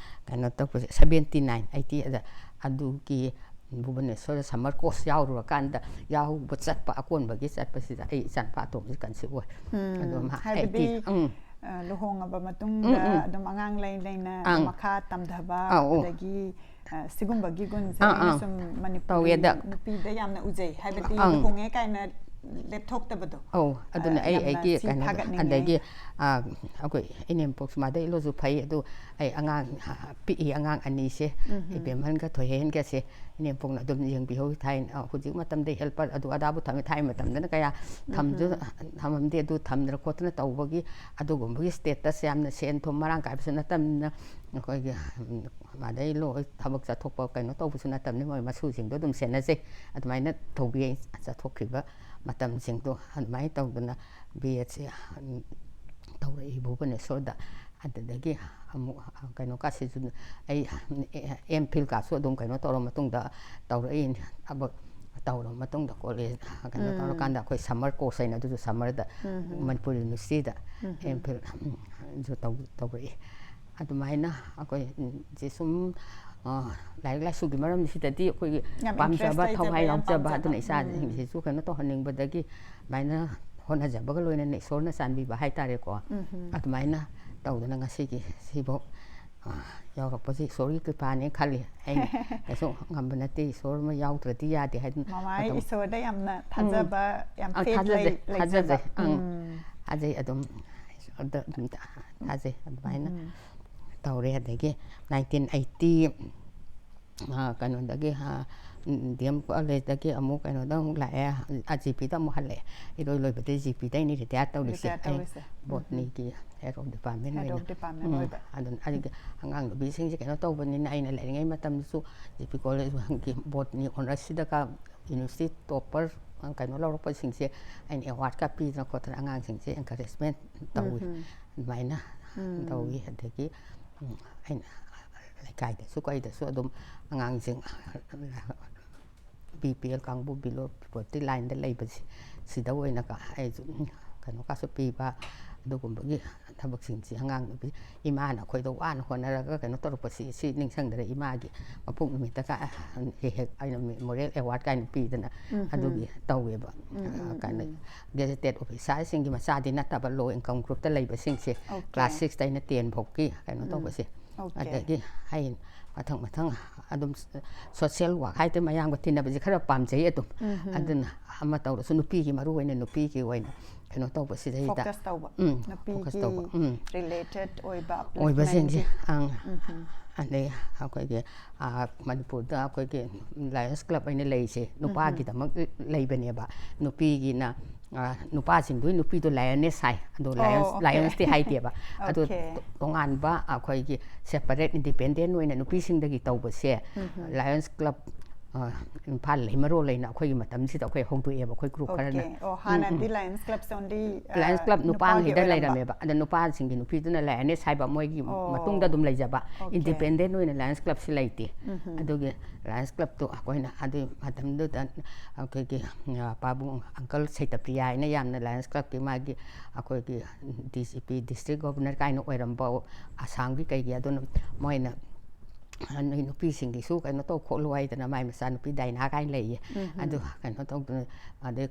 ꯀꯩꯅꯣ ꯇꯧꯕꯁꯦ, ꯁꯕꯦꯟꯇꯤ ꯅꯥꯏꯟ, ꯑꯩꯠꯇꯤ ꯑꯗ, ꯑꯗꯨꯒꯤ ꯚꯨꯕꯅꯦꯁꯣꯔꯗ ꯁꯝꯃꯔ ꯀꯣꯔꯁ ꯌꯥꯎꯔꯨꯔꯀꯥꯟꯗ ꯌꯥꯎꯕ ꯆꯠꯄ, ꯑꯀꯣꯟꯕꯒꯤ ꯆꯠꯄꯁꯤꯗ ꯑꯩ ꯏꯆꯥꯅꯨꯄꯥ ꯑꯇꯣꯝꯕꯁꯤ ꯀꯟꯁꯤꯞ ꯑꯣꯏ꯫ ꯑꯗꯣ ꯃꯥ ꯍꯥꯏꯕꯗꯤ, ꯑꯩꯠꯇꯤ, ꯎꯝ, ꯑ, ꯂꯨꯍꯣꯡꯉꯕ ꯃꯇꯨꯡꯗ ꯑꯗꯨꯝ ꯑꯉꯥꯡ ꯂꯩ ꯂꯩꯅ ꯑꯪ꯫ ꯃꯈꯥ ꯇꯝꯊꯕ, ꯑꯧ, ꯑꯧ꯫ ꯑꯗꯒꯤ, ꯑ, ꯁꯤꯒꯨꯝꯕꯒꯤ ꯒꯨꯟꯁꯦ ꯑꯪ, ꯑꯩꯅ ꯑꯪ꯫ ꯁꯨꯝ ꯃꯅꯤꯄꯨꯔꯤ ꯇꯧꯋꯦꯗ꯫ ꯅꯨꯄꯤꯗ ꯌꯥꯝꯅ ꯎꯖꯩ꯫ ꯍꯥꯏꯕꯗꯤ ꯑꯪ꯫ ꯂꯨꯍꯣꯡꯉꯦ ꯀꯥꯏꯅ ꯂꯦꯞꯊꯣꯛꯇꯕꯗꯣ꯫ ꯑꯧ, ꯑꯗꯨꯅ ꯑ, ꯑꯩ ꯌꯥꯝꯅ ꯑꯩꯒꯤ ꯊꯤ ꯀꯩꯅꯣ, ꯊꯥꯒꯠꯅꯤꯡꯉꯦ꯫ ꯑꯗꯒꯤ, ꯑ, ꯑꯩꯈꯣꯏ ꯏꯅꯦꯝꯄꯣꯛꯁꯨ ꯃꯥꯗꯩ ꯏꯂꯣꯁꯨ ꯐꯩ, ꯑꯗꯨ ꯑꯩ ꯑꯉꯥꯡ, ꯑ, ꯄꯤꯛꯏ, ꯑꯉꯥꯡ ꯑꯅꯤꯁꯦ, ꯏꯕꯦꯝꯍꯟꯒ ꯊꯣꯏꯍꯦꯟꯒꯁꯦ ꯏꯅꯦꯝꯄꯣꯛꯅ ꯑꯗꯨꯝ ꯌꯦꯡꯕꯤꯍꯧꯏ꯫ ꯊꯥꯏꯅ, ꯑ, ꯍꯧꯖꯤꯛ ꯃꯇꯝꯗ ꯍꯦꯜꯄꯔ ꯑꯗꯨ ꯑꯗꯥꯕꯨ ꯊꯝꯃꯤ, ꯊꯥꯏꯅ ꯃꯇꯝꯗꯅ ꯀꯌꯥ ꯊꯝꯁꯨ ꯊꯝꯃꯝꯗꯦ꯫ ꯑꯗꯨ ꯊꯝꯗꯅ ꯈꯣꯠꯇꯅ ꯇꯧꯕꯒꯤ ꯑꯗꯨꯒꯨꯝꯕꯒꯤ ꯁ꯭ꯇꯦꯇꯁ ꯌꯥꯝꯅ ꯁꯦꯟ ꯊꯨꯝ ꯃꯔꯥꯡ ꯀꯥꯏꯕꯁꯨ ꯅꯠꯇꯕꯅꯤꯅ ꯑꯩꯈꯣꯏꯒꯤ, ꯎꯝ, ꯃꯥꯗꯩ ꯂꯣꯏ ꯊꯕꯛ ꯆꯠꯊꯣꯛꯄ ꯀꯩꯅꯣ ꯇꯧꯕꯁꯨ ꯅꯠꯇꯕꯅꯤ, ꯃꯣꯏ ꯃꯁꯨꯁꯤꯡꯗꯣ ꯑꯗꯨꯝ ꯁꯦꯟꯅꯖꯩ꯫ ꯑꯗꯨꯃꯥꯏꯅ ꯇꯧꯕꯤ ꯆꯠꯊꯣꯛꯈꯤꯕ ꯃꯇꯝꯁꯤꯡꯗꯣ ꯑꯗꯨꯃꯥꯏꯅ ꯇꯧꯗꯅ ꯕꯤ ꯑꯦꯗꯁꯦ ꯇꯧꯔꯛꯏ ꯚꯨꯕꯅꯦꯁꯣꯔꯗ꯫ ꯑꯗꯨꯗꯒꯤ ꯑꯃꯨꯛ ꯀꯩꯅꯣ ꯀꯥꯁꯤꯁꯨ ꯑꯩ ꯑꯦꯝ ꯐꯤꯜ ꯀꯥꯁꯨ ꯑꯗꯨꯝ ꯀꯩꯅꯣ ꯇꯧꯔ ꯃꯇꯨꯡꯗ ꯇꯧꯔꯛꯏꯅꯤ꯫ ꯊꯕꯛ ꯇꯧꯔꯕ ꯃꯇꯨꯡꯗ ꯀꯣꯂꯦꯖ ꯀꯩꯅꯣ ꯇꯧꯔꯀꯥꯟꯗ ꯑꯩꯈꯣꯏ ꯁꯝꯃꯔ ꯀꯣꯔꯁ ꯍꯥꯏꯅ ꯑꯗꯨꯁꯨ ꯁꯝꯃꯔꯗ ꯃꯅꯤꯄꯨꯔ ꯌꯨꯅꯤꯚꯔꯁꯤꯇꯤꯗ ꯑꯦꯝ ꯐꯤꯜ ꯁꯨ ꯇꯧ ꯇꯧꯔꯛꯏ꯫ ꯑꯗꯨꯃꯥꯏꯅ ꯑꯩꯈꯣꯏ ꯁꯤ ꯁꯨꯝ ꯂꯥꯏꯔꯤꯛ ꯂꯥꯏꯁꯨꯒꯤ ꯃꯔꯝꯁꯤꯗꯗꯤ ꯑꯩꯈꯣꯏꯒꯤ ꯄꯥꯝꯖꯕ, ꯊꯋꯥꯏ ꯌꯥꯎꯖꯕ, ꯑꯗꯨꯅ ꯏꯆꯥꯁꯤꯡꯁꯤꯁꯨ ꯀꯩꯅꯣ ꯇꯧꯍꯟꯅꯤꯡꯕꯗꯒꯤ ꯑꯗꯨꯃꯥꯏꯅ ꯍꯣꯠꯅꯖꯕꯒ ꯂꯣꯏꯅꯅ ꯏꯁꯣꯔꯅ ꯆꯥꯟꯕꯤꯕ ꯍꯥꯏꯇꯥꯔꯦꯀꯣ꯫ ꯑꯗꯨꯃꯥꯏꯅ ꯇꯧꯗꯅ ꯉꯁꯤꯒꯤ ꯁꯤꯐꯥꯎ ꯌꯧꯔꯛꯄꯁꯤ ꯏꯁꯣꯔꯒꯤ ꯀ꯭ꯔꯤꯄꯥꯅꯦ ꯈꯜꯂꯤ꯫ ꯑꯩꯅ ꯀꯩꯁꯨ ꯉꯝꯕ ꯅꯠꯇꯦ, ꯏꯁꯣꯔ ꯑꯃ ꯌꯥꯎꯗ꯭ꯔꯗꯤ ꯌꯥꯗꯦ ꯍꯥꯏꯗꯅ꯫ ꯃꯃꯥ ꯑꯗꯨꯝ, ꯏꯁꯣꯔꯗ ꯌꯥꯝꯅ ꯎꯝ꯫ ꯊꯥꯖꯕ, ꯌꯥꯝ ꯑ, faith ꯊꯥꯖꯖꯩ, ꯂꯩ-, ꯊꯥꯖꯖꯩ꯫ ꯂꯩꯖꯕ꯫ ꯑꯪ꯫ ꯎꯝ꯫ ꯊꯥꯖꯩ ꯑꯗꯨꯝ꯫ ꯏꯁꯣꯔꯗ ꯑꯗꯨꯝ ꯊꯥꯖꯩ꯫ ꯑꯗꯨꯃꯥꯏꯅ ꯎꯝ꯫ ꯇꯧꯔꯦ꯫ ꯑꯗꯒꯤ nineteen eighty, ꯑ, ꯀꯩꯅꯣꯗꯒꯤ, ꯑ, ꯗꯤ ꯑꯦꯝ ꯀꯣꯂꯦꯖꯇꯒꯤ ꯑꯃꯨꯛ ꯀꯩꯅꯣꯗ ꯑꯃꯨꯛ ꯂꯥꯛꯑꯦ, ꯑ, ꯖꯤ ꯄꯤꯗ ꯑꯃꯨꯛ ꯍꯜꯂꯛꯑꯦ꯫ ꯏꯔꯣꯏ ꯂꯣꯏꯕꯗꯒꯤ ꯖꯤ ꯄꯤꯗ ꯑꯩꯅ ꯔꯤꯇꯥꯌꯔ ꯇꯧꯔꯤꯁꯦ꯫ ꯔꯤꯇꯥꯌꯔ ꯑꯩ ꯇꯧꯔꯤꯁꯦ꯫ ꯎꯝ꯫ ꯕꯣꯠꯅꯤꯒꯤ head of department head ꯑꯣꯏꯅ꯫ Of department ꯎꯝ꯫ ꯑꯣꯏꯕ꯫ ꯑꯗꯨꯅ ꯑꯩꯒꯤ ꯑꯉꯥꯡ ꯅꯨꯄꯤꯁꯤꯡꯁꯦ ꯀꯩꯅꯣ ꯇꯧꯕꯅꯤꯅ ꯑꯩꯅ ꯂꯩꯔꯤꯉꯩ ꯃꯇꯝꯗꯁꯨ ꯖꯤ ꯄꯤ ꯀꯣꯂꯦꯖꯀꯤ ꯕꯣꯠꯅꯤ ꯑꯣꯅꯔꯁꯁꯤꯗ ꯀ-, ꯌꯨꯅꯤꯚꯔꯁꯤꯇꯤ ꯇꯣꯞꯄꯔ ꯀꯩꯅꯣ ꯂꯧꯔꯛꯄꯁꯤꯡꯁꯦ ꯑꯩꯅ ꯑꯦꯋꯥꯔꯗꯀ ꯄꯤꯗꯅ ꯈꯣꯠꯇꯅ ꯑꯉꯥꯡꯁꯤꯡꯁꯦ encouragement ꯇꯧꯏ꯫ ꯎꯝ꯫ ꯑꯗꯨꯃꯥꯏꯅ ꯎꯝ꯫ ꯇꯧꯏ꯫ ꯑꯗꯒꯤ, ꯎꯝ, ꯑꯩꯅ ꯂꯩꯀꯥꯏꯗꯁꯨ ꯀꯩꯗꯁꯨ ꯑꯗꯨꯝ ꯑꯉꯥꯡꯁꯤꯡ ꯕꯤ ꯄꯤ ꯑꯦꯜ ꯀꯥꯡꯕꯨ, below poverty lineꯗ ꯂꯩꯕꯁꯤ, ꯁꯤꯗ ꯑꯣꯏꯅ ꯀ-, ꯑꯩꯁꯨ, ꯎꯝ, ꯀꯩꯅꯣ ꯀꯥꯁꯨ ꯄꯤꯕ, ꯑꯗꯨꯒꯨꯝꯕꯒꯤ ꯊꯕꯛꯁꯤꯡꯁꯤ ꯑꯉꯥꯡ ꯅꯨꯄꯤ, ꯏꯃꯥꯅ ꯑꯩꯈꯣꯏꯗ ꯋꯥꯅ ꯍꯣꯠꯅꯔꯒ ꯀꯩꯅꯣ ꯇꯧꯔꯛꯄꯁꯤ, ꯁꯤ ꯅꯤꯡꯁꯤꯡꯗꯅ ꯏꯃꯥꯒꯤ ꯃꯄꯣꯛ ꯅꯨꯃꯤꯠꯇꯒ ꯍꯦꯛ ꯍꯦꯛ ꯑꯩꯅ memorial award ꯀꯥꯏꯅ ꯄꯤꯗꯅ ꯎꯝ꯫ ꯑꯗꯨꯒꯤ ꯇꯧꯋꯦꯕ꯫ ꯎꯝ, ꯎꯝ, ꯀꯩꯅꯣ, ꯎꯝ꯫ Gazetted officerꯁꯤꯡꯒꯤ ꯃꯆꯥꯗꯤ ꯅꯠꯇꯕ, low income groupꯇ ꯂꯩꯕꯁꯤꯡꯁꯦ, OK꯫ Class sixꯇꯩꯅ ten ꯐꯥꯎꯀꯤ ꯀꯩꯅꯣ ꯎꯝ꯫ ꯇꯧꯕꯁꯦ꯫ OK꯫ ꯑꯗꯒꯤ ꯑꯩ ꯃꯊꯪ ꯃꯊꯪ ꯑꯗꯨꯝ social work ꯍꯥꯏꯗꯤ ꯃꯌꯥꯝꯒ ꯇꯤꯟꯅꯕꯁꯦ ꯈꯔ ꯄꯥꯝꯖꯩ ꯑꯗꯨꯝ꯫ ꯎꯝ꯫ ꯑꯗꯨꯅ ꯑꯃ ꯇꯧꯔꯁꯨ ꯅꯨꯄꯤꯒꯤ, ꯃꯔꯨ ꯑꯣꯏꯅ ꯅꯨꯄꯤꯒꯤ ꯑꯣꯏꯅ ꯀꯩꯅꯣ ꯇꯧꯕꯁꯤꯗꯩꯗ꯫ Focus ꯇꯧꯕ꯫ ꯎꯝ, ꯅꯨꯄꯤꯒꯤ focus ꯇꯧꯕ꯫ ꯎꯝ꯫ Related ꯑꯣꯏꯕ ꯑꯣꯏꯕꯁꯤꯡꯁꯦ, upliftmentꯒꯤ꯫ ꯑꯪ꯫ ꯎꯝ꯫ ꯑꯗꯩ ꯑꯩꯈꯣꯏꯒꯤ, ꯑ, ꯃꯅꯤꯄꯨꯔꯗ ꯑꯩꯈꯣꯏꯒꯤ Lions Club ꯑꯩꯅ ꯂꯩꯔꯤꯁꯦ, ꯎꯝ꯫ ꯅꯨꯄꯥꯒꯤꯗꯃꯛ ꯂꯩꯕꯅꯦꯕ꯫ ꯅꯨꯄꯤꯒꯤꯅ, ꯑ, ꯅꯨꯄꯥꯁꯤꯡꯗꯨꯒꯤ ꯅꯨꯄꯤꯗꯣ lioness ꯍꯥꯏ, ꯑꯗꯣ ꯑꯣ, Lions, OK꯫ Lionsꯇꯤ ꯍꯥꯏꯗꯦꯕ꯫ ꯑꯗꯣ OK꯫ ꯇꯣꯉꯥꯟꯕ ꯑꯩꯈꯣꯏꯒꯤ separate independent ꯑꯣꯏꯅ ꯅꯨꯄꯤꯁꯤꯡꯗꯒꯤ ꯇꯧꯕꯁꯦ, ꯎꯝ꯫ Lions Club ꯑ, ꯏꯝꯐꯥꯜ ꯂꯩꯃꯔꯣꯜ ꯂꯩꯅ ꯑꯩꯈꯣꯏꯒꯤ ꯃꯇꯝꯁꯤꯗ ꯑꯩꯈꯣꯏ ꯍꯧꯗꯣꯛꯑꯦꯕ, ꯑꯩꯈꯣꯏ ꯒ꯭ꯔꯨꯞ ꯈꯔꯅ꯫ ꯑꯣꯀꯦ꯫ ꯑꯣ, ꯍꯥꯟꯅꯗꯤ ꯂꯥꯏꯟꯁ ꯀ꯭ꯂꯕꯁꯦ ꯑꯣꯟꯂꯤ ꯂꯥꯏꯟꯁ ꯀ꯭ꯂꯕ ꯅꯨꯄꯥꯉꯩꯗ ꯂꯩꯔꯝꯃꯦꯕ꯫ ꯑꯗ ꯅꯨꯄꯥꯁꯤꯡꯒꯤ, ꯅꯨꯄꯤꯗꯨꯅ ꯂꯥꯏꯑꯣꯅꯦꯁ ꯍꯥꯏꯕ ꯃꯣꯏꯒꯤ ꯑꯣ꯫ ꯃꯇꯨꯡꯗ ꯑꯗꯨꯝ ꯂꯩꯖꯕ꯫ ꯑꯣꯀꯦ꯫ ꯏꯟꯗꯤꯄꯦꯟꯗꯦꯟ ꯑꯣꯏꯅ ꯂꯥꯏꯟꯁ ꯀ꯭ꯂꯕꯁꯤ ꯂꯩꯇꯦ꯫ ꯎꯝꯍꯨꯝ꯫ ꯑꯗꯨꯒꯤ ꯂꯥꯏꯟꯁ ꯀ꯭ꯂꯕꯇꯣ ꯑꯩꯈꯣꯏꯅ ꯑꯗꯨꯒꯤ ꯃꯇꯝꯗꯨꯗ ꯑꯩꯈꯣꯏꯒꯤ, ꯑ, ꯄꯥꯕꯨꯡ ꯑꯪꯀꯜ ꯁꯩꯇꯄ꯭ꯔꯤꯌꯥ ꯍꯥꯏꯅ ꯌꯥꯝꯅ ꯂꯥꯏꯟꯁ ꯀ꯭ꯂꯕꯀꯤ ꯃꯥꯒꯤ ꯑꯩꯈꯣꯏꯒꯤ ꯗꯤ ꯁꯤ ꯄꯤ, ꯗꯤꯁꯇ꯭ꯔꯤꯛ ꯒꯣꯕꯔꯅꯔ ꯀꯥꯏꯅ ꯑꯣꯏꯔꯝꯕ ꯑꯁꯥꯝꯒꯤ ꯀꯩꯒꯤ, ꯑꯗꯨꯅ ꯃꯣꯏꯅ ꯅꯣꯏ ꯅꯨꯄꯤꯁꯤꯡꯒꯤꯁꯨ ꯀꯩꯅꯣ ꯇꯧ ꯈꯣꯠꯂꯨ ꯍꯥꯏꯗꯅ ꯃꯥꯏ ꯃꯆꯥꯅꯨꯄꯤ ꯗꯥꯏꯅꯥ ꯀꯥꯏꯅ ꯂꯩꯌꯦ꯫ ꯎꯝꯍꯨꯝ꯫ ꯑꯗꯨ ꯀꯩꯅꯣ ꯇꯧꯗꯅ, ꯑꯗꯩ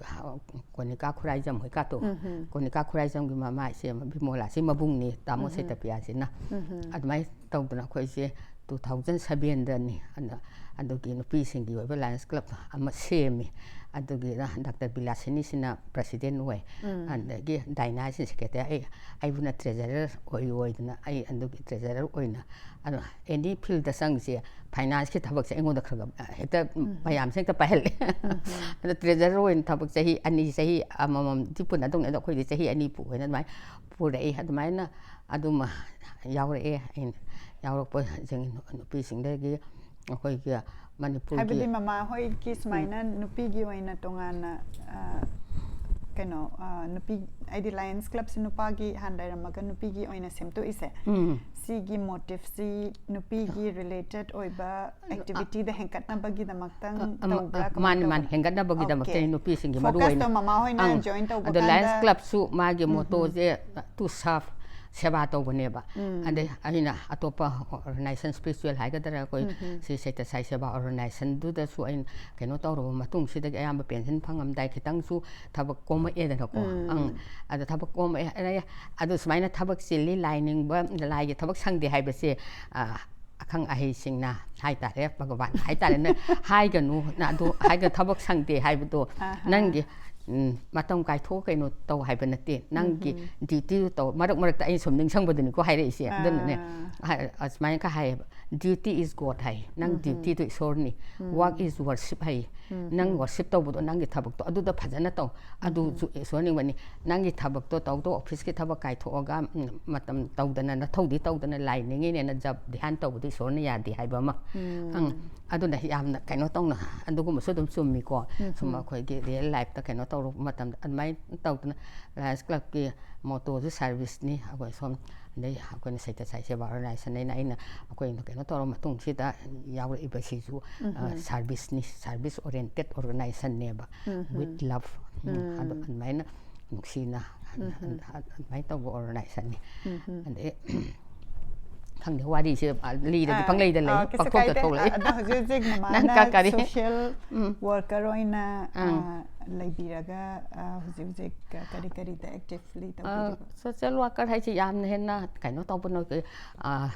ꯀꯣꯅꯤꯀꯥ ꯈꯨꯔꯥꯏꯖꯝ ꯍꯣꯏ ꯀꯥꯇꯣ꯫ ꯎꯝꯍꯨꯝ꯫ ꯀꯣꯅꯤꯀꯥ ꯈꯨꯔꯥꯏꯖꯝꯒꯤ ꯃꯃꯥ ꯏꯆꯦ ꯑꯃ ꯕꯤꯃꯣꯂꯥꯁꯤ ꯃꯕꯨꯡꯅꯤ, ꯇꯥꯃꯣ ꯎꯝꯍꯨꯝ꯫ ꯁꯩꯇꯄ꯭ꯔꯤꯌꯥꯁꯤꯅ꯫ ꯎꯝꯍꯨꯝ꯫ ꯑꯗꯨꯃꯥꯏꯅ ꯇꯧꯗꯅ ꯑꯩꯈꯣꯏꯁꯦ ꯇꯨ ꯊꯥꯎꯖꯟ ꯁꯕꯦꯟꯗꯅꯤ ꯑꯗ-, ꯑꯗꯨꯒꯤ ꯅꯨꯄꯤꯁꯤꯡꯒꯤ ꯑꯣꯏꯕ ꯂꯥꯏꯟꯁ ꯀ꯭ꯂꯕ ꯑꯃ ꯁꯦꯝꯃꯤ꯫ ꯑꯗꯨꯒꯤꯗ ꯗꯥꯛꯇꯔ ꯕꯤꯂꯥꯁꯤꯅꯤꯁꯤꯅ ꯄ꯭ꯔꯁꯤꯗꯦꯟ ꯑꯣꯏ꯫ ꯎꯝ꯫ ꯑꯗꯒꯤ ꯗꯥꯏꯅꯥꯁꯤꯅ ꯁꯦꯀ꯭ꯔꯦꯇꯔꯤ, ꯑꯩ, ꯑꯩꯕꯨꯅ ꯇ꯭ꯔꯦꯖꯔꯔ ꯑꯣꯏ ꯑꯣꯏꯗꯅ ꯑꯩ ꯑꯗꯨꯒꯤ ꯇ꯭ꯔꯦꯖꯔꯔ ꯑꯣꯏꯅ, ꯑꯗꯣ ꯑꯦꯅꯤ ꯐꯤꯜꯗ ꯆꯪꯁꯦ, ꯐꯥꯏꯅꯥꯟꯁꯀꯤ ꯊꯕꯛꯁꯦ ꯑꯩꯉꯣꯟꯗ ꯈꯔ ꯈꯔ, ꯑ, ꯍꯦꯛꯇ ꯎꯝ꯫ ꯃꯌꯥꯝꯁꯦ ꯍꯦꯛꯇ ꯄꯥꯏꯍꯜꯂꯦ꯫ ꯎꯝ꯫ ꯑꯗꯣ ꯇ꯭ꯔꯦꯖꯔꯔ ꯑꯣꯏꯅ ꯊꯕꯛ ꯆꯍꯤ ꯑꯅꯤ, ꯆꯍꯤ ꯑꯃꯃꯝꯗꯤ ꯄꯨꯟꯅ ꯑꯗꯨꯝ, ꯑꯗꯣ ꯑꯩꯈꯣꯏꯗꯤ ꯆꯍꯤ ꯑꯅꯤ ꯄꯨ ꯑꯣꯏꯅ ꯑꯗꯨꯃꯥꯏꯅ ꯄꯨꯔꯛꯏ꯫ ꯑꯗꯨꯃꯥꯏꯅ ꯑꯗꯨꯃ ꯌꯥꯎꯔꯛꯑꯦ꯫ ꯑꯩꯅ ꯌꯥꯎꯔꯛꯄꯁꯤꯡ ꯅꯨꯄꯤꯁꯤꯡꯗꯒꯤ ꯑꯩꯈꯣꯏꯒꯤ ꯃꯅꯤꯄꯨꯔꯒꯤ ꯍꯥꯏꯕꯗꯤ ꯃꯃꯥ ꯍꯣꯏꯒꯤ ꯁꯨꯃꯥꯏꯅ ꯅꯨꯄꯤꯒꯤ ꯑꯣꯏꯅ ꯇꯣꯉꯥꯟꯅ, ꯑ, ꯀꯩꯅꯣ, ꯑ, ꯅꯨꯄꯤ, ꯍꯥꯏꯗꯤ ꯂꯥꯏꯟꯁ ꯀ꯭ꯂꯕꯁꯤ ꯅꯨꯄꯥꯒꯤ ꯍꯥꯟꯅ ꯂꯩꯔꯝꯃꯒ ꯅꯨꯄꯤꯒꯤ ꯑꯣꯏꯅ ꯁꯦꯝꯗꯣꯛꯏꯁꯦ, ꯎꯝ꯫ ꯁꯤꯒꯤ ꯃꯣꯇꯤꯞꯁꯤ ꯅꯨꯄꯤꯒꯤ ꯔꯤꯂꯦꯇꯦꯠ ꯑꯣꯏꯕ ꯑꯦꯛꯇꯤꯚꯤꯇꯤꯗ ꯍꯦꯟꯒꯠꯅꯕꯒꯤꯗꯃꯛꯇꯪ ꯑ, ꯑꯃ-, ꯇꯧꯕ꯭ꯔꯥ? ꯑ, ꯀꯃꯥꯏꯅ ꯃꯥꯅꯤ, ꯇꯧꯕꯅꯣ? ꯃꯥꯅꯤ, ꯍꯦꯟꯒꯠꯅꯕꯒꯤꯗꯃꯛꯇꯅꯤ ꯑꯣꯀꯦ꯫ ꯅꯨꯄꯤꯁꯤꯡꯒꯤ ꯃꯔꯨ ꯐꯣꯀꯁꯇꯣ ꯑꯣꯏꯅ꯫ ꯃꯃꯥ ꯍꯣꯏꯅ ꯑꯪ꯫ ꯖꯣꯏꯟ ꯇꯧꯕ ꯑꯗꯣ ꯂꯥꯏꯟꯁ ꯀꯥꯟꯗ ꯀ꯭ꯂꯕꯁꯨ ꯃꯥꯒꯤ ꯎꯝ, ꯎꯝ꯫ ꯃꯣꯇꯣꯁꯦ to serve, ꯁꯦꯕꯥ ꯇꯧꯕꯅꯦꯕ꯫ ꯎꯝ꯫ ꯑꯗꯩ ꯑꯩꯅ ꯑꯇꯣꯞꯄ ꯑꯣꯔꯒꯅꯥꯏꯖꯦꯁꯟ, ꯁ꯭ꯄꯤꯔꯤꯆꯨꯋꯦꯜ ꯍꯥꯏꯒꯗ꯭ꯔꯥ, ꯑꯩꯈꯣꯏ ꯎꯝ, ꯎꯝ꯫ ꯁꯤ ꯁꯩꯇ ꯁꯥꯏ ꯁꯦꯕꯥ ꯑꯣꯔꯒꯅꯥꯏꯖꯦꯁꯟꯗꯨꯗꯁꯨ ꯑꯩꯅ ꯀꯩꯅꯣ ꯇꯧꯔꯕ ꯃꯇꯨꯡꯁꯤꯗꯒꯤ ꯑꯌꯥꯝꯕ ꯄꯦꯟꯁꯟ ꯐꯪꯉꯝꯗꯥꯏ ꯈꯤꯇꯪꯁꯨ ꯊꯕꯛ ꯀꯣꯝꯃꯛꯑꯦꯗꯅꯀꯣ꯫ ꯎꯝ꯫ ꯑꯪ꯫ ꯑꯗꯣ ꯊꯕꯛ ꯀꯣꯝꯃꯛꯑꯦ꯫ ꯑꯗꯩ ꯑꯗꯨ ꯁꯨꯃꯥꯏꯅ ꯊꯕꯛ ꯆꯤꯜꯂꯤ, ꯂꯥꯏ ꯅꯤꯡꯕ, ꯂꯥꯏꯒꯤ ꯊꯕꯛ ꯁꯪꯗꯦ ꯍꯥꯏꯕꯁꯦ, ꯑ, ꯑꯈꯪ ꯑꯍꯩꯁꯤꯡꯅ ꯍꯥꯏꯇꯥꯔꯦ, ꯚꯒꯋꯥꯟ ꯍꯥꯏꯇꯥꯔꯦꯅꯦ, ꯍꯥꯏꯒꯅꯨ, ꯅ ꯑꯗꯨ ꯍꯥꯏꯒ-, ꯊꯕꯛ ꯁꯪꯗꯦ ꯍꯥꯏꯕꯗꯣ ꯑꯍꯥ꯫ ꯅꯪꯒꯤ, ꯎꯝ, ꯃꯇꯝ ꯀꯥꯏꯊꯣꯛꯑ ꯀꯩꯅꯣ ꯇꯧ ꯍꯥꯏꯕ ꯅꯠꯇꯦ, ꯅꯪꯒꯤ ꯎꯝꯍꯨꯝ꯫ ꯗ꯭ꯌꯨꯇꯤꯗꯨ ꯇꯧ꯫ ꯃꯔꯛ ꯃꯔꯛꯇ ꯑꯩꯅ ꯁꯨꯝ ꯅꯤꯡꯁꯤꯡꯕꯗꯨꯅꯤꯀꯣ ꯍꯥꯏꯔꯛꯏꯁꯦ꯫ ꯑꯗꯨꯅꯅꯦ, ꯑꯥ꯫ ꯍꯥꯏ-, ꯑꯁꯨꯃꯥꯏꯅ ꯈꯔ ꯍꯥꯏꯌꯦꯕ, "Duty is God" ꯍꯥꯏ, ꯅꯪ ꯗ꯭ꯌꯨꯇꯤꯗꯣ ꯏꯁꯣꯔꯅꯤ꯫ "Work is worship" ꯍꯥꯏ, ꯅꯪ ꯋꯔꯁꯤꯞ ꯇꯧꯕꯗꯣ, ꯅꯪꯒꯤ ꯊꯕꯛꯇꯣ ꯑꯗꯨꯗ ꯐꯖꯅ ꯇꯧ꯫ ꯑꯗꯨꯁꯨ ꯏꯁꯣꯔ ꯅꯤꯡꯕꯅꯤ꯫ ꯅꯪꯒꯤ ꯊꯕꯛꯇꯣ ꯇꯧꯗꯣ, ꯑꯣꯐꯤꯁꯀꯤ ꯊꯕꯛ ꯀꯥꯏꯊꯣꯛꯑꯒ, ꯎꯝ, ꯃꯇꯝ ꯇꯧꯗꯅ, ꯅꯊꯧꯗꯤ ꯇꯧꯗꯅ, ꯂꯥꯏ ꯅꯤꯡꯉꯤꯅꯦꯅ ꯖꯞ ꯙ꯭ꯌꯥꯟ ꯇꯧꯕꯗꯣ ꯏꯁꯣꯔꯅ ꯌꯥꯗꯦ ꯍꯥꯏꯕ ꯑꯃ꯫ ꯑꯪ, ꯑꯗꯨꯅ ꯌꯥꯝꯅ ꯀꯩꯅꯣ ꯇꯧꯅ, ꯑꯗꯨꯒꯨꯝꯕꯁꯨ ꯑꯗꯨꯝ ꯆꯨꯝꯃꯤꯀꯣ꯫ ꯁꯨꯝ ꯑꯩꯈꯣꯏꯒꯤ ꯔꯤꯌꯦꯜ ꯂꯥꯏꯐꯇ ꯀꯩꯅꯣ ꯇꯧꯔꯨꯕ ꯃꯇꯝꯗ ꯑꯗꯨꯃꯥꯏꯅ ꯇꯧꯗꯅ, ꯂꯥꯏꯟꯁ ꯀ꯭ꯂꯕꯀꯤ ꯃꯣꯇꯣꯁꯨ ꯁꯥꯔꯚꯤꯁꯅꯤ꯫ ꯑꯩꯈꯣꯏ ꯁꯣꯝ ꯑꯗꯩ ꯑꯩꯈꯣꯏꯅ ꯁꯩꯇ ꯁꯥꯏ ꯁꯦꯕꯥ ꯑꯣꯔꯒꯅꯥꯏꯖꯦꯁꯟꯅꯦꯅ ꯑꯩꯅ, ꯑꯩꯈꯣꯏꯅ ꯀꯩꯅꯣ ꯇꯧꯔ ꯃꯇꯨꯡꯁꯤꯗ ꯌꯥꯎꯔꯛꯏꯕꯁꯤꯁꯨ, ꯑ, ꯁꯥꯔꯚꯤꯁꯅꯤ, ꯁꯥꯔꯚꯤꯁ ꯑꯣꯔꯤꯌꯦꯟꯇꯦꯠ ꯑꯣꯔꯒꯅꯥꯏꯖꯦꯁꯟꯅꯦꯕ꯫ With love꯫ ꯎꯝ, ꯑꯗꯣ ꯑꯗꯨꯃꯥꯏꯅ ꯅꯨꯡꯁꯤꯅ ꯑꯗꯨꯃꯥꯏꯅ ꯇꯧꯕ ꯑꯣꯔꯒꯅꯥꯏꯖꯦꯁꯟꯅꯤ꯫ ꯑꯗꯩ ꯈꯪꯗꯦ, ꯋꯥꯔꯤꯁꯦ, ꯑ, ꯂꯤꯔꯗꯤ ꯑꯥ, ꯄꯪꯂꯩꯗ ꯂꯩ, ꯑꯥ, ꯀꯩꯁꯨ ꯄꯪꯊꯣꯛꯇ ꯀꯥꯏꯗꯦ꯫ ꯊꯣꯛꯂꯛꯏ꯫ ꯑꯗꯣ ꯍꯧꯖꯤꯛ ꯍꯧꯖꯤꯛ ꯅꯪ ꯃꯃꯥꯅ ꯀ-, ꯀꯔꯤ? ꯁꯣꯁꯤꯌꯦꯜ ꯎꯝ꯫ ꯋꯥꯔꯀꯔ ꯑꯣꯏꯅ, ꯑꯥ꯫ ꯑꯥ, ꯂꯩꯕꯤꯔꯒ, ꯑꯥ, ꯍꯧꯖꯤꯛ ꯍꯧꯖꯤꯛ ꯀ-, ꯀꯔꯤ ꯀꯔꯤꯗ ꯑꯦꯛꯇꯤꯚꯂꯤ ꯑꯥ, ꯇꯧꯕꯤꯔꯤꯕ? ꯁꯣꯁꯤꯌꯦꯜ ꯋꯥꯔꯀꯔ ꯍꯥꯏꯁꯦ ꯌꯥꯝꯅ ꯍꯦꯟꯅ ꯀꯩꯅꯣ ꯇꯧꯕ ꯅꯠꯇꯦ, ꯑꯥ,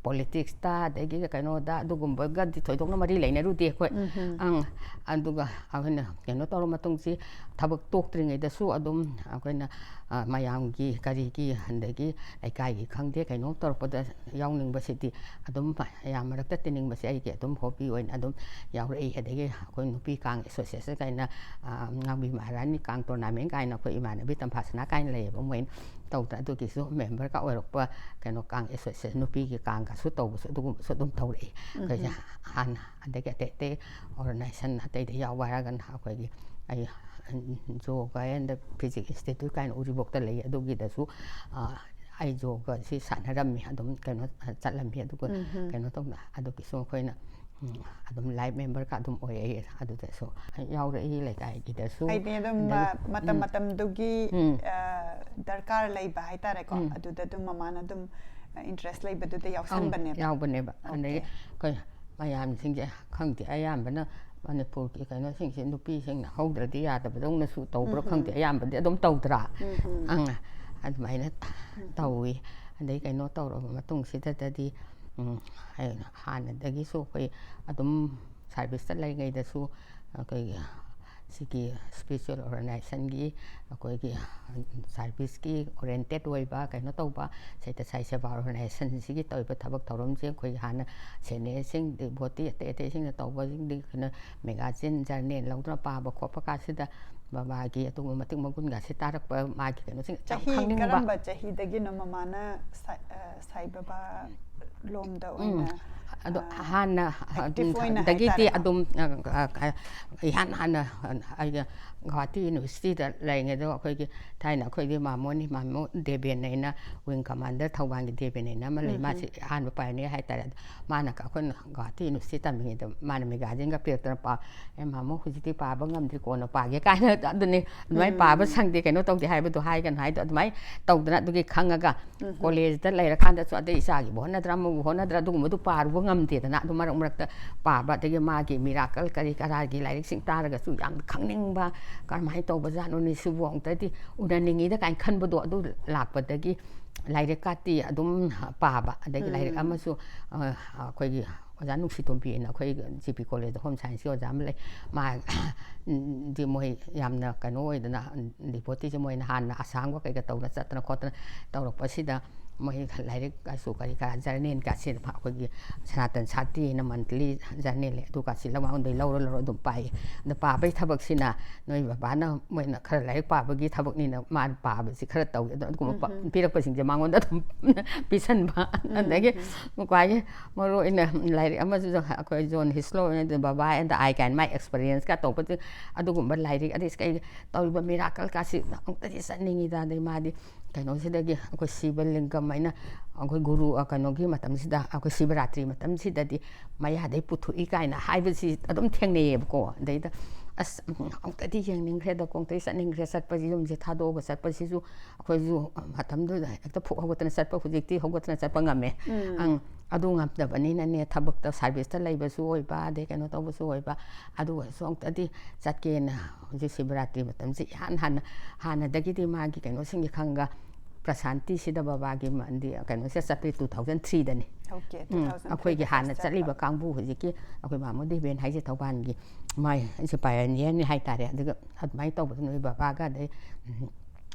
ꯄꯣꯂꯤꯇꯤꯛꯁꯇ ꯑꯗꯒꯤ ꯀꯩꯅꯣꯗ ꯑꯗꯨꯒꯨꯝꯕꯒꯗꯤ ꯊꯣꯏꯗꯣꯛꯅ ꯃꯔꯤ ꯂꯩꯅꯔꯨꯗꯦ ꯑꯩꯈꯣꯏ꯫ ꯎꯝ ꯍꯝ꯫ ꯑꯪ, ꯑꯗꯨꯒ ꯑꯩꯈꯣꯏꯅ ꯀꯩꯅꯣ ꯇꯧꯔ ꯃꯇꯨꯡꯁꯤ ꯊꯕꯛ ꯇꯣꯛꯇ꯭ꯔꯤꯉꯩꯗꯁꯨ ꯑꯗꯨꯝ ꯑꯩꯈꯣꯏꯅ, ꯑ, ꯃꯌꯥꯝꯒꯤ ꯀꯔꯤꯒꯤ ꯑꯗꯒꯤ ꯂꯩꯀꯥꯏꯒꯤ ꯈꯪꯗꯦ ꯀꯩꯅꯣꯝ ꯇꯧꯔꯛꯄꯗ ꯌꯥꯎꯅꯤꯡꯕꯁꯤꯗꯤ ꯑꯗꯨꯝ ꯃꯌꯥꯝ ꯃꯔꯛꯇ ꯇꯤꯟꯅꯤꯡꯕꯁꯦ ꯑꯩꯒꯤ ꯑꯗꯨꯝ ꯍꯣꯕꯤ ꯑꯣꯏꯅ ꯑꯗꯨꯝ ꯌꯥꯎꯔꯛꯏ꯫ ꯑꯗꯒꯤ ꯑꯩꯈꯣꯏ ꯅꯨꯄꯤ ꯀꯥꯡ ꯑꯦꯁꯣꯁꯤꯌꯦꯁꯟ ꯀꯥꯏꯅ, ꯑ, ꯉꯥꯡꯕꯤ ꯃꯍꯥꯔꯥꯅꯤ ꯀꯥꯡ ꯇꯣꯔꯅꯥꯃꯦꯟ ꯀꯥꯏꯅ ꯑꯩꯈꯣꯏ ꯏꯃꯥꯟꯅꯕꯤ ꯇꯝꯐꯥꯁꯅꯥ ꯀꯥꯏꯅ ꯂꯩꯌꯦꯕ, ꯃꯣꯏꯅ ꯇꯧꯗꯅ ꯑꯗꯨꯒꯤꯁꯨ ꯃꯦꯝꯕꯔꯒ ꯑꯣꯏꯔꯛꯄ ꯀꯩꯅꯣ ꯀꯥꯡ ꯑꯦꯁꯣꯁꯤꯌꯦꯁꯟ ꯅꯨꯄꯤꯒꯤ ꯀꯥꯡꯒꯁꯨ ꯇꯧꯕꯁꯨ ꯑꯗꯨꯒꯨꯝꯕꯁꯨ ꯑꯗꯨꯝ ꯇꯧꯔꯛꯏ꯫ ꯑꯩꯈꯣꯏꯁꯦ ꯎꯝ꯫ ꯍꯥꯟꯅ ꯑꯗꯒꯤ ꯑꯇꯩ ꯑꯇꯩ ꯑꯣꯔꯒꯅꯥꯏꯖꯦꯁꯟ ꯑꯇꯩꯗ ꯌꯥꯎꯕ ꯍꯥꯏꯔꯒꯅ ꯑꯩꯈꯣꯏꯒꯤ ꯑꯩ ꯌꯣꯒꯥ ꯑꯦꯟ ꯐꯤꯖꯤꯛ ꯏꯟꯁꯇꯤꯇ꯭ꯌꯨꯠ ꯀꯥꯏꯅ ꯎꯔꯤꯄꯣꯛꯇ ꯂꯩ, ꯑꯗꯨꯒꯤꯗꯁꯨ, ꯑ, ꯑꯩ ꯌꯣꯒꯁꯤ ꯁꯥꯟꯅꯔꯝꯃꯤ, ꯑꯗꯨꯝ ꯀꯩꯅꯣ, ꯑ, ꯆꯠꯂꯝꯃꯤ꯫ ꯑꯗꯨꯒ ꯎꯝ ꯍꯝ꯫ ꯀꯩꯅꯣ ꯇꯧꯅ ꯑꯗꯨꯒꯤꯁꯨ ꯑꯩꯈꯣꯏꯅ, ꯎꯝ, ꯑꯗꯨꯝ ꯂꯥꯏꯐ ꯃꯦꯝꯕꯔꯒ ꯑꯗꯨꯝ ꯑꯣꯏꯔꯛꯏ꯫ ꯑꯗꯨꯗꯁꯨ ꯌꯥꯎꯔꯛꯏ, ꯂꯩꯀꯥꯏꯒꯤꯗꯁꯨ꯫ ꯍꯥꯏꯗꯤ ꯑꯗꯨꯝ ꯑꯗꯒꯤ, ꯃ-, ꯃꯇꯝ ꯎꯝ꯫ ꯃꯇꯝꯗꯨꯒꯤ, ꯎꯝ꯫ ꯑ, ꯗꯔꯀꯥꯔ ꯂꯩꯕ ꯍꯥꯏꯇꯥꯔꯦꯀꯣ꯫ ꯎꯝ꯫ ꯑꯗꯨꯗ ꯑꯗꯨꯝ ꯃꯃꯥꯅ ꯑꯗꯨꯝ, ꯑ, ꯏꯟꯇꯔꯦꯁ ꯂꯩꯕꯗꯨꯗ ꯑꯪ, ꯌꯥꯎꯁꯟꯕꯅꯦꯕ꯫ ꯌꯥꯎꯕꯅꯦꯕ꯫ ꯑꯗꯒꯤ ꯑꯣꯀꯦ꯫ ꯑꯩꯈꯣꯏ ꯃꯌꯥꯝꯁꯤꯡꯁꯦ ꯈꯪꯗꯦ, ꯑꯌꯥꯝꯕꯅ ꯃꯅꯤꯄꯨꯔꯒꯤ ꯀꯩꯅꯣꯁꯤꯡꯁꯦ ꯅꯨꯄꯤꯁꯤꯡꯅ ꯍꯧꯗ꯭ꯔꯗꯤ ꯌꯥꯗꯕꯗꯧꯅꯁꯨ ꯇꯧꯕ꯭ꯔꯥ ꯎꯝ ꯍꯝ꯫ ꯈꯪꯗꯦ, ꯑꯌꯥꯝꯕꯗꯤ ꯑꯗꯨꯝ ꯇꯧꯗ꯭ꯔꯥ? ꯎꯝ ꯍꯝ꯫ ꯑꯪ, ꯑꯗꯨꯃꯥꯏꯅ ꯎꯝ ꯍꯝ꯫ ꯇꯧꯋꯤ꯫ ꯑꯗꯩ ꯀꯩꯅꯣ ꯇꯧꯔꯕ ꯃꯇꯨꯡꯁꯤꯗꯗꯤ, ꯎꯝ, ꯑꯩ ꯍꯥꯟꯅꯗꯒꯤꯁꯨ ꯑꯩꯈꯣꯏ ꯑꯗꯨꯝ ꯁꯥꯔꯚꯤꯁꯇ ꯂꯩꯔꯤꯉꯩꯗꯁꯨ ꯑꯩꯈꯣꯏꯒꯤ ꯁꯤꯒꯤ ꯁ꯭ꯄꯤꯔꯤꯆꯨꯋꯦꯜ ꯑꯣꯔꯒꯅꯥꯏꯖꯦꯁꯟꯒꯤ ꯑꯩꯈꯣꯏꯒꯤ ꯁꯥꯔꯚꯤꯁꯀꯤ ꯑꯣꯔꯤꯌꯦꯟꯇꯦꯠ ꯑꯣꯏꯕ ꯀꯩꯅꯣ ꯇꯧꯕ ꯁꯩꯇ ꯁꯥꯏ ꯁꯦꯕꯥ ꯑꯣꯔꯒꯅꯥꯏꯖꯦꯁꯟꯁꯤꯒꯤ ꯇꯧꯔꯤꯕ ꯊꯕꯛ ꯊꯧꯔꯝꯁꯦ ꯑꯩꯈꯣꯏ ꯍꯥꯟꯅ ꯁꯦꯅꯤꯌꯔꯁꯤꯡ, ꯗꯤꯚꯣꯇꯤ ꯑꯇꯩ ꯑꯇꯩꯁꯤꯡꯅ ꯇꯧꯕꯁꯤꯡꯗꯤ ꯑꯩꯈꯣꯏꯅ ꯃꯦꯒꯥꯖꯤꯟ, ꯖꯔꯅꯦꯜ ꯂꯧꯗꯨꯅ ꯄꯥꯕ ꯈꯣꯠꯄ ꯀꯥꯁꯤꯗ ꯕꯕꯥꯒꯤ ꯑꯗꯨꯒꯨꯝꯕ ꯃꯇꯤꯛ ꯃꯒꯨꯟꯒꯥꯁꯤ ꯇꯥꯔꯛꯄ, ꯃꯥꯒꯤ ꯀꯩꯅꯣꯁꯤꯡ ꯌꯥꯝ ꯆꯍꯤ ꯈꯪꯅꯤꯡꯕ꯫ ꯀꯔꯝꯕ ꯆꯍꯤꯗꯒꯤꯅꯣ ꯃꯃꯥꯅ ꯁꯥꯏ ꯑ, ꯁꯥꯏ ꯕꯕꯥ ꯂꯣꯝꯗ ꯑꯣꯏꯅ ꯑꯗꯣ ꯑ, ꯍꯥꯟꯅ active ꯑꯣꯏꯅ ꯗꯒꯤꯗꯤ ꯍꯥꯏꯇꯥꯔꯦꯀꯣ꯫ ꯑꯗꯨꯝ ꯑ, ꯑ, ꯏꯍꯥꯟ ꯍꯥꯟꯅ ꯑꯩꯒ ꯒꯨꯋꯥꯍꯥꯇꯤ ꯌꯨꯅꯤꯚꯔꯁꯤꯇꯤꯗ ꯂꯩꯔꯤꯉꯩꯗ ꯑꯩꯈꯣꯏꯒꯤ ꯊꯥꯏꯅ ꯑꯩꯈꯣꯏꯒꯤ ꯃꯥꯃꯣꯅꯤ, ꯃꯥꯃꯣ ꯗꯦꯕꯦꯟ ꯍꯥꯏꯅ ꯋꯤꯡ ꯀꯃꯥꯟꯗꯔ ꯊꯧꯕꯥꯜꯒꯤ ꯗꯦꯕꯦꯟ ꯍꯥꯏꯅ ꯑꯃ ꯂꯩ꯫ ꯃꯥꯁꯤ ꯑꯍꯥꯟꯕ ꯄꯥꯏꯅꯤꯌꯔ ꯍꯥꯏꯇꯥꯔꯦ꯫ ꯑꯗꯣ ꯃꯥꯅ ꯑꯩꯈꯣꯏꯅ ꯒꯨꯋꯥꯍꯥꯇꯤ ꯌꯨꯅꯤꯚꯔꯁꯤꯇꯤ ꯇꯝꯃꯤꯉꯩꯗ ꯃꯥꯅ ꯃꯦꯒꯥꯖꯤꯟꯒ ꯄꯤꯔꯛꯇꯅ ꯄꯥꯎ, "ꯑꯦ ꯃꯥꯃꯣ, ꯍꯧꯖꯤꯛꯇꯤ ꯄꯥꯕ ꯉꯝꯗ꯭ꯔꯤ, ꯀꯣꯟꯅ ꯄꯥꯒꯦ" ꯀꯥꯏꯅ ꯑꯗꯨꯅꯤ, "ꯑꯗꯨꯃꯥꯏꯅ ꯄꯥꯕ ꯁꯪꯗꯦ, ꯀꯩꯅꯣ ꯇꯧꯗꯦ" ꯍꯥꯏꯕꯗꯣ ꯍꯥꯏꯒꯅꯨ ꯍꯥꯏꯗꯣ ꯑꯗꯨꯃꯥꯏꯅ ꯇꯧꯗꯅ ꯑꯗꯨꯒꯤ ꯈꯪꯉꯒ ꯀꯣꯂꯦꯖꯇ ꯂꯩꯔꯀꯥꯟꯗꯁꯨ ꯑꯗꯩ ꯏꯆꯥꯒꯤꯕꯨ ꯍꯣꯠꯅꯗ꯭ꯔꯥ ꯑꯃꯕꯨ ꯍꯣꯠꯅꯗ꯭ꯔꯥ ꯑꯗꯨꯒꯨꯝꯕꯗꯨ ꯄꯥꯔꯨꯕ ꯉꯝꯗꯦꯗꯅ꯫ ꯑꯗꯨ ꯃꯔꯛ ꯃꯔꯛꯇ ꯄꯥꯕ, ꯑꯗꯒꯤ ꯃꯥꯒꯤ ꯃꯤꯔꯥꯀꯜ ꯀꯔꯤ ꯀꯔꯥꯒꯤ ꯂꯥꯏꯔꯤꯛꯁꯤꯡ ꯇꯥꯔꯒꯁꯨ ꯌꯥꯝ ꯈꯪꯅꯤꯡꯕ, "ꯀꯔꯝꯍꯥꯏꯅ ꯇꯧꯕꯖꯥꯠꯅꯣꯅꯦ ꯁꯤꯕꯨ, ꯑꯃꯨꯛꯇꯗꯤ ꯎꯅꯅꯤꯡꯉꯤꯗ" ꯀꯥꯏꯅ ꯈꯟꯕꯗꯣ ꯑꯗꯨ ꯂꯥꯛꯄꯗꯒꯤ ꯂꯥꯏꯔꯤꯛ ꯀꯥꯇꯤ ꯑꯗꯨꯝ ꯄꯥꯕ꯫ ꯑꯗꯒꯤ ꯂꯥꯏꯔꯤꯛ ꯑꯃꯁꯨ ꯑ, ꯑꯩꯈꯣꯏꯒꯤ ꯑꯣꯖꯥ ꯅꯨꯡꯁꯤꯇꯣꯝꯕꯤꯅ ꯑꯩꯈꯣꯏ ꯖꯤ ꯄꯤ ꯀꯣꯂꯦꯖꯇ ꯍꯣꯝ ꯁꯥꯏꯟꯁꯀꯤ ꯑꯣꯖꯥ ꯑꯃ ꯂꯩ꯫ ꯃꯥ ꯗꯤ ꯃꯣꯏ ꯌꯥꯝꯅ ꯀꯩꯅꯣ ꯑꯣꯏꯗꯅ, ꯗꯤꯚꯣꯇꯤꯁꯦ ꯃꯣꯏꯅ ꯍꯥꯟꯅ ꯑꯁꯥꯡꯕ ꯀꯩꯀꯥ ꯇꯧꯅ ꯆꯠꯇꯅ ꯈꯣꯠꯇꯅ ꯇꯧꯔꯛꯄꯁꯤꯗ ꯃꯣꯏ ꯂꯥꯏꯔꯤꯛ ꯀꯥꯁꯨ ꯀꯔꯤ ꯀꯔꯥ ꯖꯔꯅꯦꯜ ꯀꯥꯁꯦ ꯑꯩꯈꯣꯏꯒꯤ ꯁꯅꯥꯇꯟ ꯁꯥꯇꯤ ꯍꯥꯏꯅ ꯃꯟꯊꯂꯤ ꯖꯔꯅꯦꯜ ꯂꯩ, ꯑꯗꯨ ꯀꯥꯁꯤ ꯂꯃꯥꯡꯗꯩ ꯂꯧꯔ ꯂꯧꯔ ꯑꯗꯨꯝ ꯄꯥꯏꯌꯦ꯫ ꯑꯗ ꯄꯥꯕꯒꯤ ꯊꯕꯛꯁꯤꯅ ꯅꯣꯏ ꯕꯕꯥꯅ ꯃꯣꯏꯅ ꯈꯔ ꯂꯥꯏꯔꯤꯛ ꯄꯥꯕꯒꯤ ꯊꯕꯛꯅꯤꯅ ꯃꯥꯅ ꯄꯥꯕꯁꯤ ꯈꯔ ꯇꯧꯏ꯫ ꯑꯗꯣ ꯑꯗꯨꯒꯨꯝꯕ ꯄ-, ꯄꯤꯔꯛꯄꯁꯤꯡꯁꯦ ꯃꯉꯣꯟꯗ ꯑꯗꯨꯝ ꯄꯤꯁꯟꯕ꯫ ꯑꯗꯒꯤ ꯈ꯭ꯋꯥꯏꯒꯤ ꯃꯔꯨ ꯑꯣꯏꯅ ꯂꯥꯏꯔꯤꯛ ꯑꯃꯁꯨ ꯑꯩꯈꯣꯏ ꯖꯣꯟ ꯍꯤꯁꯂꯣ ꯑꯣꯏꯅ ꯕꯕꯥ ꯑꯦꯟ ꯗ ꯑꯥꯏ ꯀꯥꯏꯅ ꯃꯥꯏ ꯑꯦꯛꯁꯄꯔꯤꯌꯦꯟꯁꯀ ꯇꯧꯕꯗꯨ, ꯑꯗꯨꯒꯨꯝꯕ ꯂꯥꯏꯔꯤꯛ, ꯑꯗꯩ ꯀꯩ ꯇꯧꯔꯤꯕ ꯃꯤꯔꯥꯀꯜ ꯀꯥꯁꯤ ꯑꯃꯨꯛꯇꯗꯤ ꯆꯠꯅꯤꯡꯉꯤꯗ꯫ ꯑꯗꯩ ꯃꯥꯗꯤ ꯀꯩꯅꯣꯁꯤꯗꯒꯤ ꯑꯩꯈꯣꯏ ꯁꯤꯕ ꯂꯤꯡꯒꯝ ꯍꯥꯏꯅ ꯑꯩꯈꯣꯏ ꯒꯨꯔꯨ, ꯑ, ꯀꯩꯅꯣꯒꯤ ꯃꯇꯝꯁꯤꯗ, ꯑꯩꯈꯣꯏ ꯁꯤꯕꯔꯥꯇ꯭ꯔꯤ ꯃꯇꯝꯁꯤꯗꯗꯤ ꯃꯌꯥꯗꯩ ꯄꯨꯊꯣꯛꯏ ꯀꯥꯏꯅ ꯍꯥꯏꯕꯁꯤ ꯑꯗꯨꯝ ꯊꯦꯡꯅꯩꯌꯦꯕꯀꯣ꯫ ꯑꯗꯩꯗ ꯑꯁ, ꯑꯃꯨꯛꯇꯗꯤ ꯌꯦꯡꯅꯤꯡꯈ꯭ꯔꯦꯗ, ꯑꯃꯨꯛꯇꯗꯤ ꯆꯠꯅꯤꯡꯈ꯭ꯔꯦ, ꯆꯠꯄꯁꯤ, ꯌꯨꯝꯁꯦ ꯊꯥꯗꯣꯛꯑꯒ ꯆꯠꯄꯁꯤꯁꯨ ꯑꯩꯈꯣꯏꯁꯨ ꯃꯇꯝꯗꯨꯗ ꯍꯦꯛꯇ ꯐꯨꯛ ꯍꯧꯒꯠꯇꯅ ꯆꯠꯄ, ꯍꯧꯖꯤꯛꯇꯤ ꯍꯧꯒꯠꯇꯅ ꯆꯠꯄ ꯉꯝꯃꯦ꯫ ꯑꯪ, ꯑꯗꯨ ꯉꯝꯗꯕꯅꯤꯅꯅꯦ, ꯊꯕꯛꯇ, ꯁꯥꯔꯚꯤꯁꯇ ꯂꯩꯕꯁꯨ ꯑꯣꯏꯕ, ꯑꯗꯩ ꯀꯩꯅꯣ ꯇꯧꯕꯁꯨ ꯑꯣꯏꯕ, ꯑꯗꯨ ꯑꯣꯏꯔꯁꯨ ꯑꯃꯨꯛꯇꯗꯤ ꯆꯠꯀꯦꯅ ꯍꯧꯖꯤꯛ ꯁꯤꯕꯔꯥꯇ꯭ꯔꯤ ꯃꯇꯝꯁꯤ ꯏꯍꯥꯟ ꯍꯥꯟꯅ, ꯍꯥꯟꯅꯗꯒꯤꯗꯤ ꯃꯥꯒꯤ ꯀꯩꯅꯣꯁꯤꯡꯒꯤ ꯈꯪꯒ ꯄ꯭ꯔꯁꯥꯟꯇꯤꯁꯤꯗ ꯕꯕꯥꯒꯤ ꯃꯟꯗꯤ-, ꯀꯩꯅꯣꯁꯦ ꯆꯠꯄꯤ two thousand threeꯗꯅꯤ꯫ Okay, ꯎꯝ, ꯑꯩꯈꯣꯏꯒꯤ ꯍꯥꯟꯅ ꯆꯠꯂꯤꯕ ꯀꯥꯡꯕꯨ ꯍꯧꯖꯤꯛꯀꯤ ꯑꯩꯈꯣꯏ ꯃꯥꯃꯣ ꯗꯦꯕꯦꯟ ꯍꯥꯏꯁꯦ ꯊꯧꯕꯥꯜꯒꯤ, ꯃꯥꯏ ꯑꯩꯁꯦ ꯄꯥꯏꯑꯅꯤꯌꯔꯅꯤ ꯍꯥꯏꯇꯥꯔꯦ꯫ ꯑꯗꯨꯒ ꯑꯗꯨꯃꯥꯏꯅ ꯇꯧꯕꯗ ꯅꯣꯏ ꯕꯕꯥꯒ ꯑꯗꯩ, ꯎꯝ,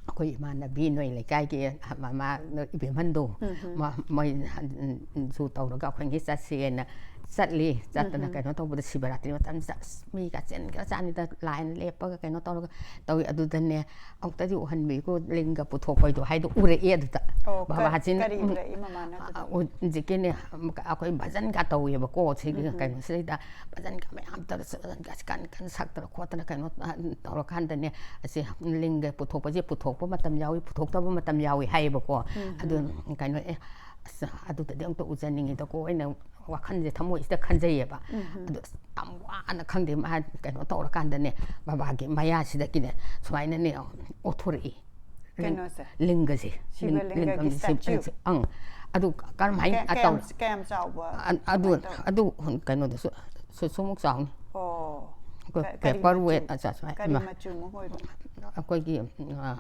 ꯑꯩꯈꯣꯏ ꯏꯃꯥꯟꯅꯕꯤ ꯅꯣꯏ ꯂꯩꯀꯥꯏꯒꯤ ꯃꯃꯥ ꯏꯕꯦꯝꯍꯟꯗꯣ, ꯃ-, ꯃꯣꯏ, ꯎꯝ, ꯁꯨ ꯇꯧꯔꯒ ꯑꯩꯈꯣꯏꯒꯤ ꯆꯠꯁꯦꯅ ꯆꯠꯂꯤ꯫ ꯆꯠꯇꯅ ꯀꯩꯅꯣ ꯇꯧꯕꯗ ꯁꯤꯕꯔꯥꯇ꯭ꯔꯤ ꯃꯇꯝꯁꯤꯗ ꯑꯁ ꯃꯤꯒ ꯆꯤꯟꯈ꯭ꯔꯖꯥꯠꯅꯤꯗ, ꯂꯥꯏꯟ ꯂꯦꯞꯄꯒ ꯀꯩꯅꯣ ꯇꯧꯔꯒ ꯇꯧꯏ꯫ ꯑꯗꯨꯗꯅꯦ ꯑꯃꯨꯛꯇꯗꯤ ꯎꯍꯟꯕꯤꯀꯣ, ꯂꯤꯡꯒ ꯄꯨꯊꯣꯛꯄꯩꯗꯣ ꯍꯥꯏꯗꯣ ꯎꯔꯛꯑꯦ ꯑꯗꯨꯗ꯫ ꯑꯣ, ꯀ-, ꯕꯕꯥꯁꯤꯅ, ꯀꯔꯤ ꯎꯝ, ꯎꯔꯛꯏ ꯃꯃꯥꯅ ꯑꯗꯨꯗ? ꯑ, ꯍꯧꯖꯤꯛꯀꯤꯅꯦ, ꯑꯩꯈꯣꯏ ꯚꯖꯟꯒ ꯇꯧꯋꯦꯕꯀꯣ ꯁꯤꯒꯤ ꯀꯩꯅꯣꯁꯤꯗꯩꯗ, ꯚꯖꯟꯒ ꯃꯌꯥꯝ ꯇꯧꯔ ꯚꯖꯟꯒꯁꯤ ꯀꯟ ꯀꯟ ꯁꯛꯇꯅ ꯈꯣꯠꯇꯅ ꯀꯩꯅꯣ, ꯑ, ꯇꯧꯔꯀꯥꯟꯗꯅꯦ, ꯑꯁꯤ ꯂꯤꯡꯒ ꯄꯨꯊꯣꯛꯄꯁꯦ ꯄꯨꯊꯣꯛꯄ ꯃꯇꯝ ꯌꯥꯎꯏ, ꯄꯨꯊꯣꯛꯇꯕ ꯃꯇꯝ ꯌꯥꯎꯏ ꯍꯥꯏꯌꯦꯕꯀꯣ꯫ ꯑꯗꯨ ꯀꯩꯅꯣ, ꯑꯦ, ꯑꯁ, ꯑꯗꯨꯗꯗꯤ ꯑꯝꯇ ꯎꯖꯅꯤꯡꯉꯤꯗꯀꯣ ꯑꯩꯅ ꯋꯥꯈꯜꯁꯦ ꯊꯃꯣꯏꯁꯤꯗ ꯈꯟꯖꯩꯌꯦꯕ꯫ ꯑꯗꯣ ꯑꯁ, ꯌꯥꯝ ꯋꯥꯅ ꯈꯪꯗꯦ ꯃꯥ ꯀꯩꯅꯣ ꯇꯧꯔꯀꯥꯟꯗꯅꯦ, ꯕꯕꯥꯒꯤ ꯃꯌꯥꯁꯤꯗꯒꯤꯅꯦ ꯁꯨꯃꯥꯏꯅꯅꯦ ꯑꯣꯊꯣꯔꯛꯏ꯫ ꯂꯤꯡ-, ꯀꯩꯅꯣꯁꯦ? ꯂꯤꯡꯒꯁꯦ꯫ ꯁꯤꯕ ꯂꯤꯡ-, ꯂꯤꯡꯒꯒꯤ ꯂꯤꯡꯒꯝꯁꯦ, statue? ꯑꯪ꯫ ꯑꯗꯨ ꯀꯔꯝꯍꯥꯏꯅ ꯀꯌꯥ-, ꯇꯧ-, ꯀꯌꯥꯝ, ꯀꯌꯥꯝ ꯆꯥꯎꯕ? ꯑ-, ꯑꯗꯨ, ꯀꯃꯥꯏꯅ ꯇꯧ-? ꯑꯗꯨ ꯀꯩꯅꯣꯗꯁꯨ ꯁꯨ-, ꯁꯨꯃꯨꯛ ꯆꯥꯎꯅꯤ꯫ ꯑꯣ꯫ ꯑꯩꯈꯣꯏ ꯀ-, ꯀꯔꯤ paper ꯃꯆꯨ? weight ꯑꯆꯥ-, ꯁꯨꯃꯥꯏꯅ ꯀꯔꯤ ꯏꯃꯥ꯫ ꯃꯆꯨꯃꯨꯛ ꯑꯣꯏꯕ? ꯑꯩꯈꯣꯏꯒꯤ, ꯑ,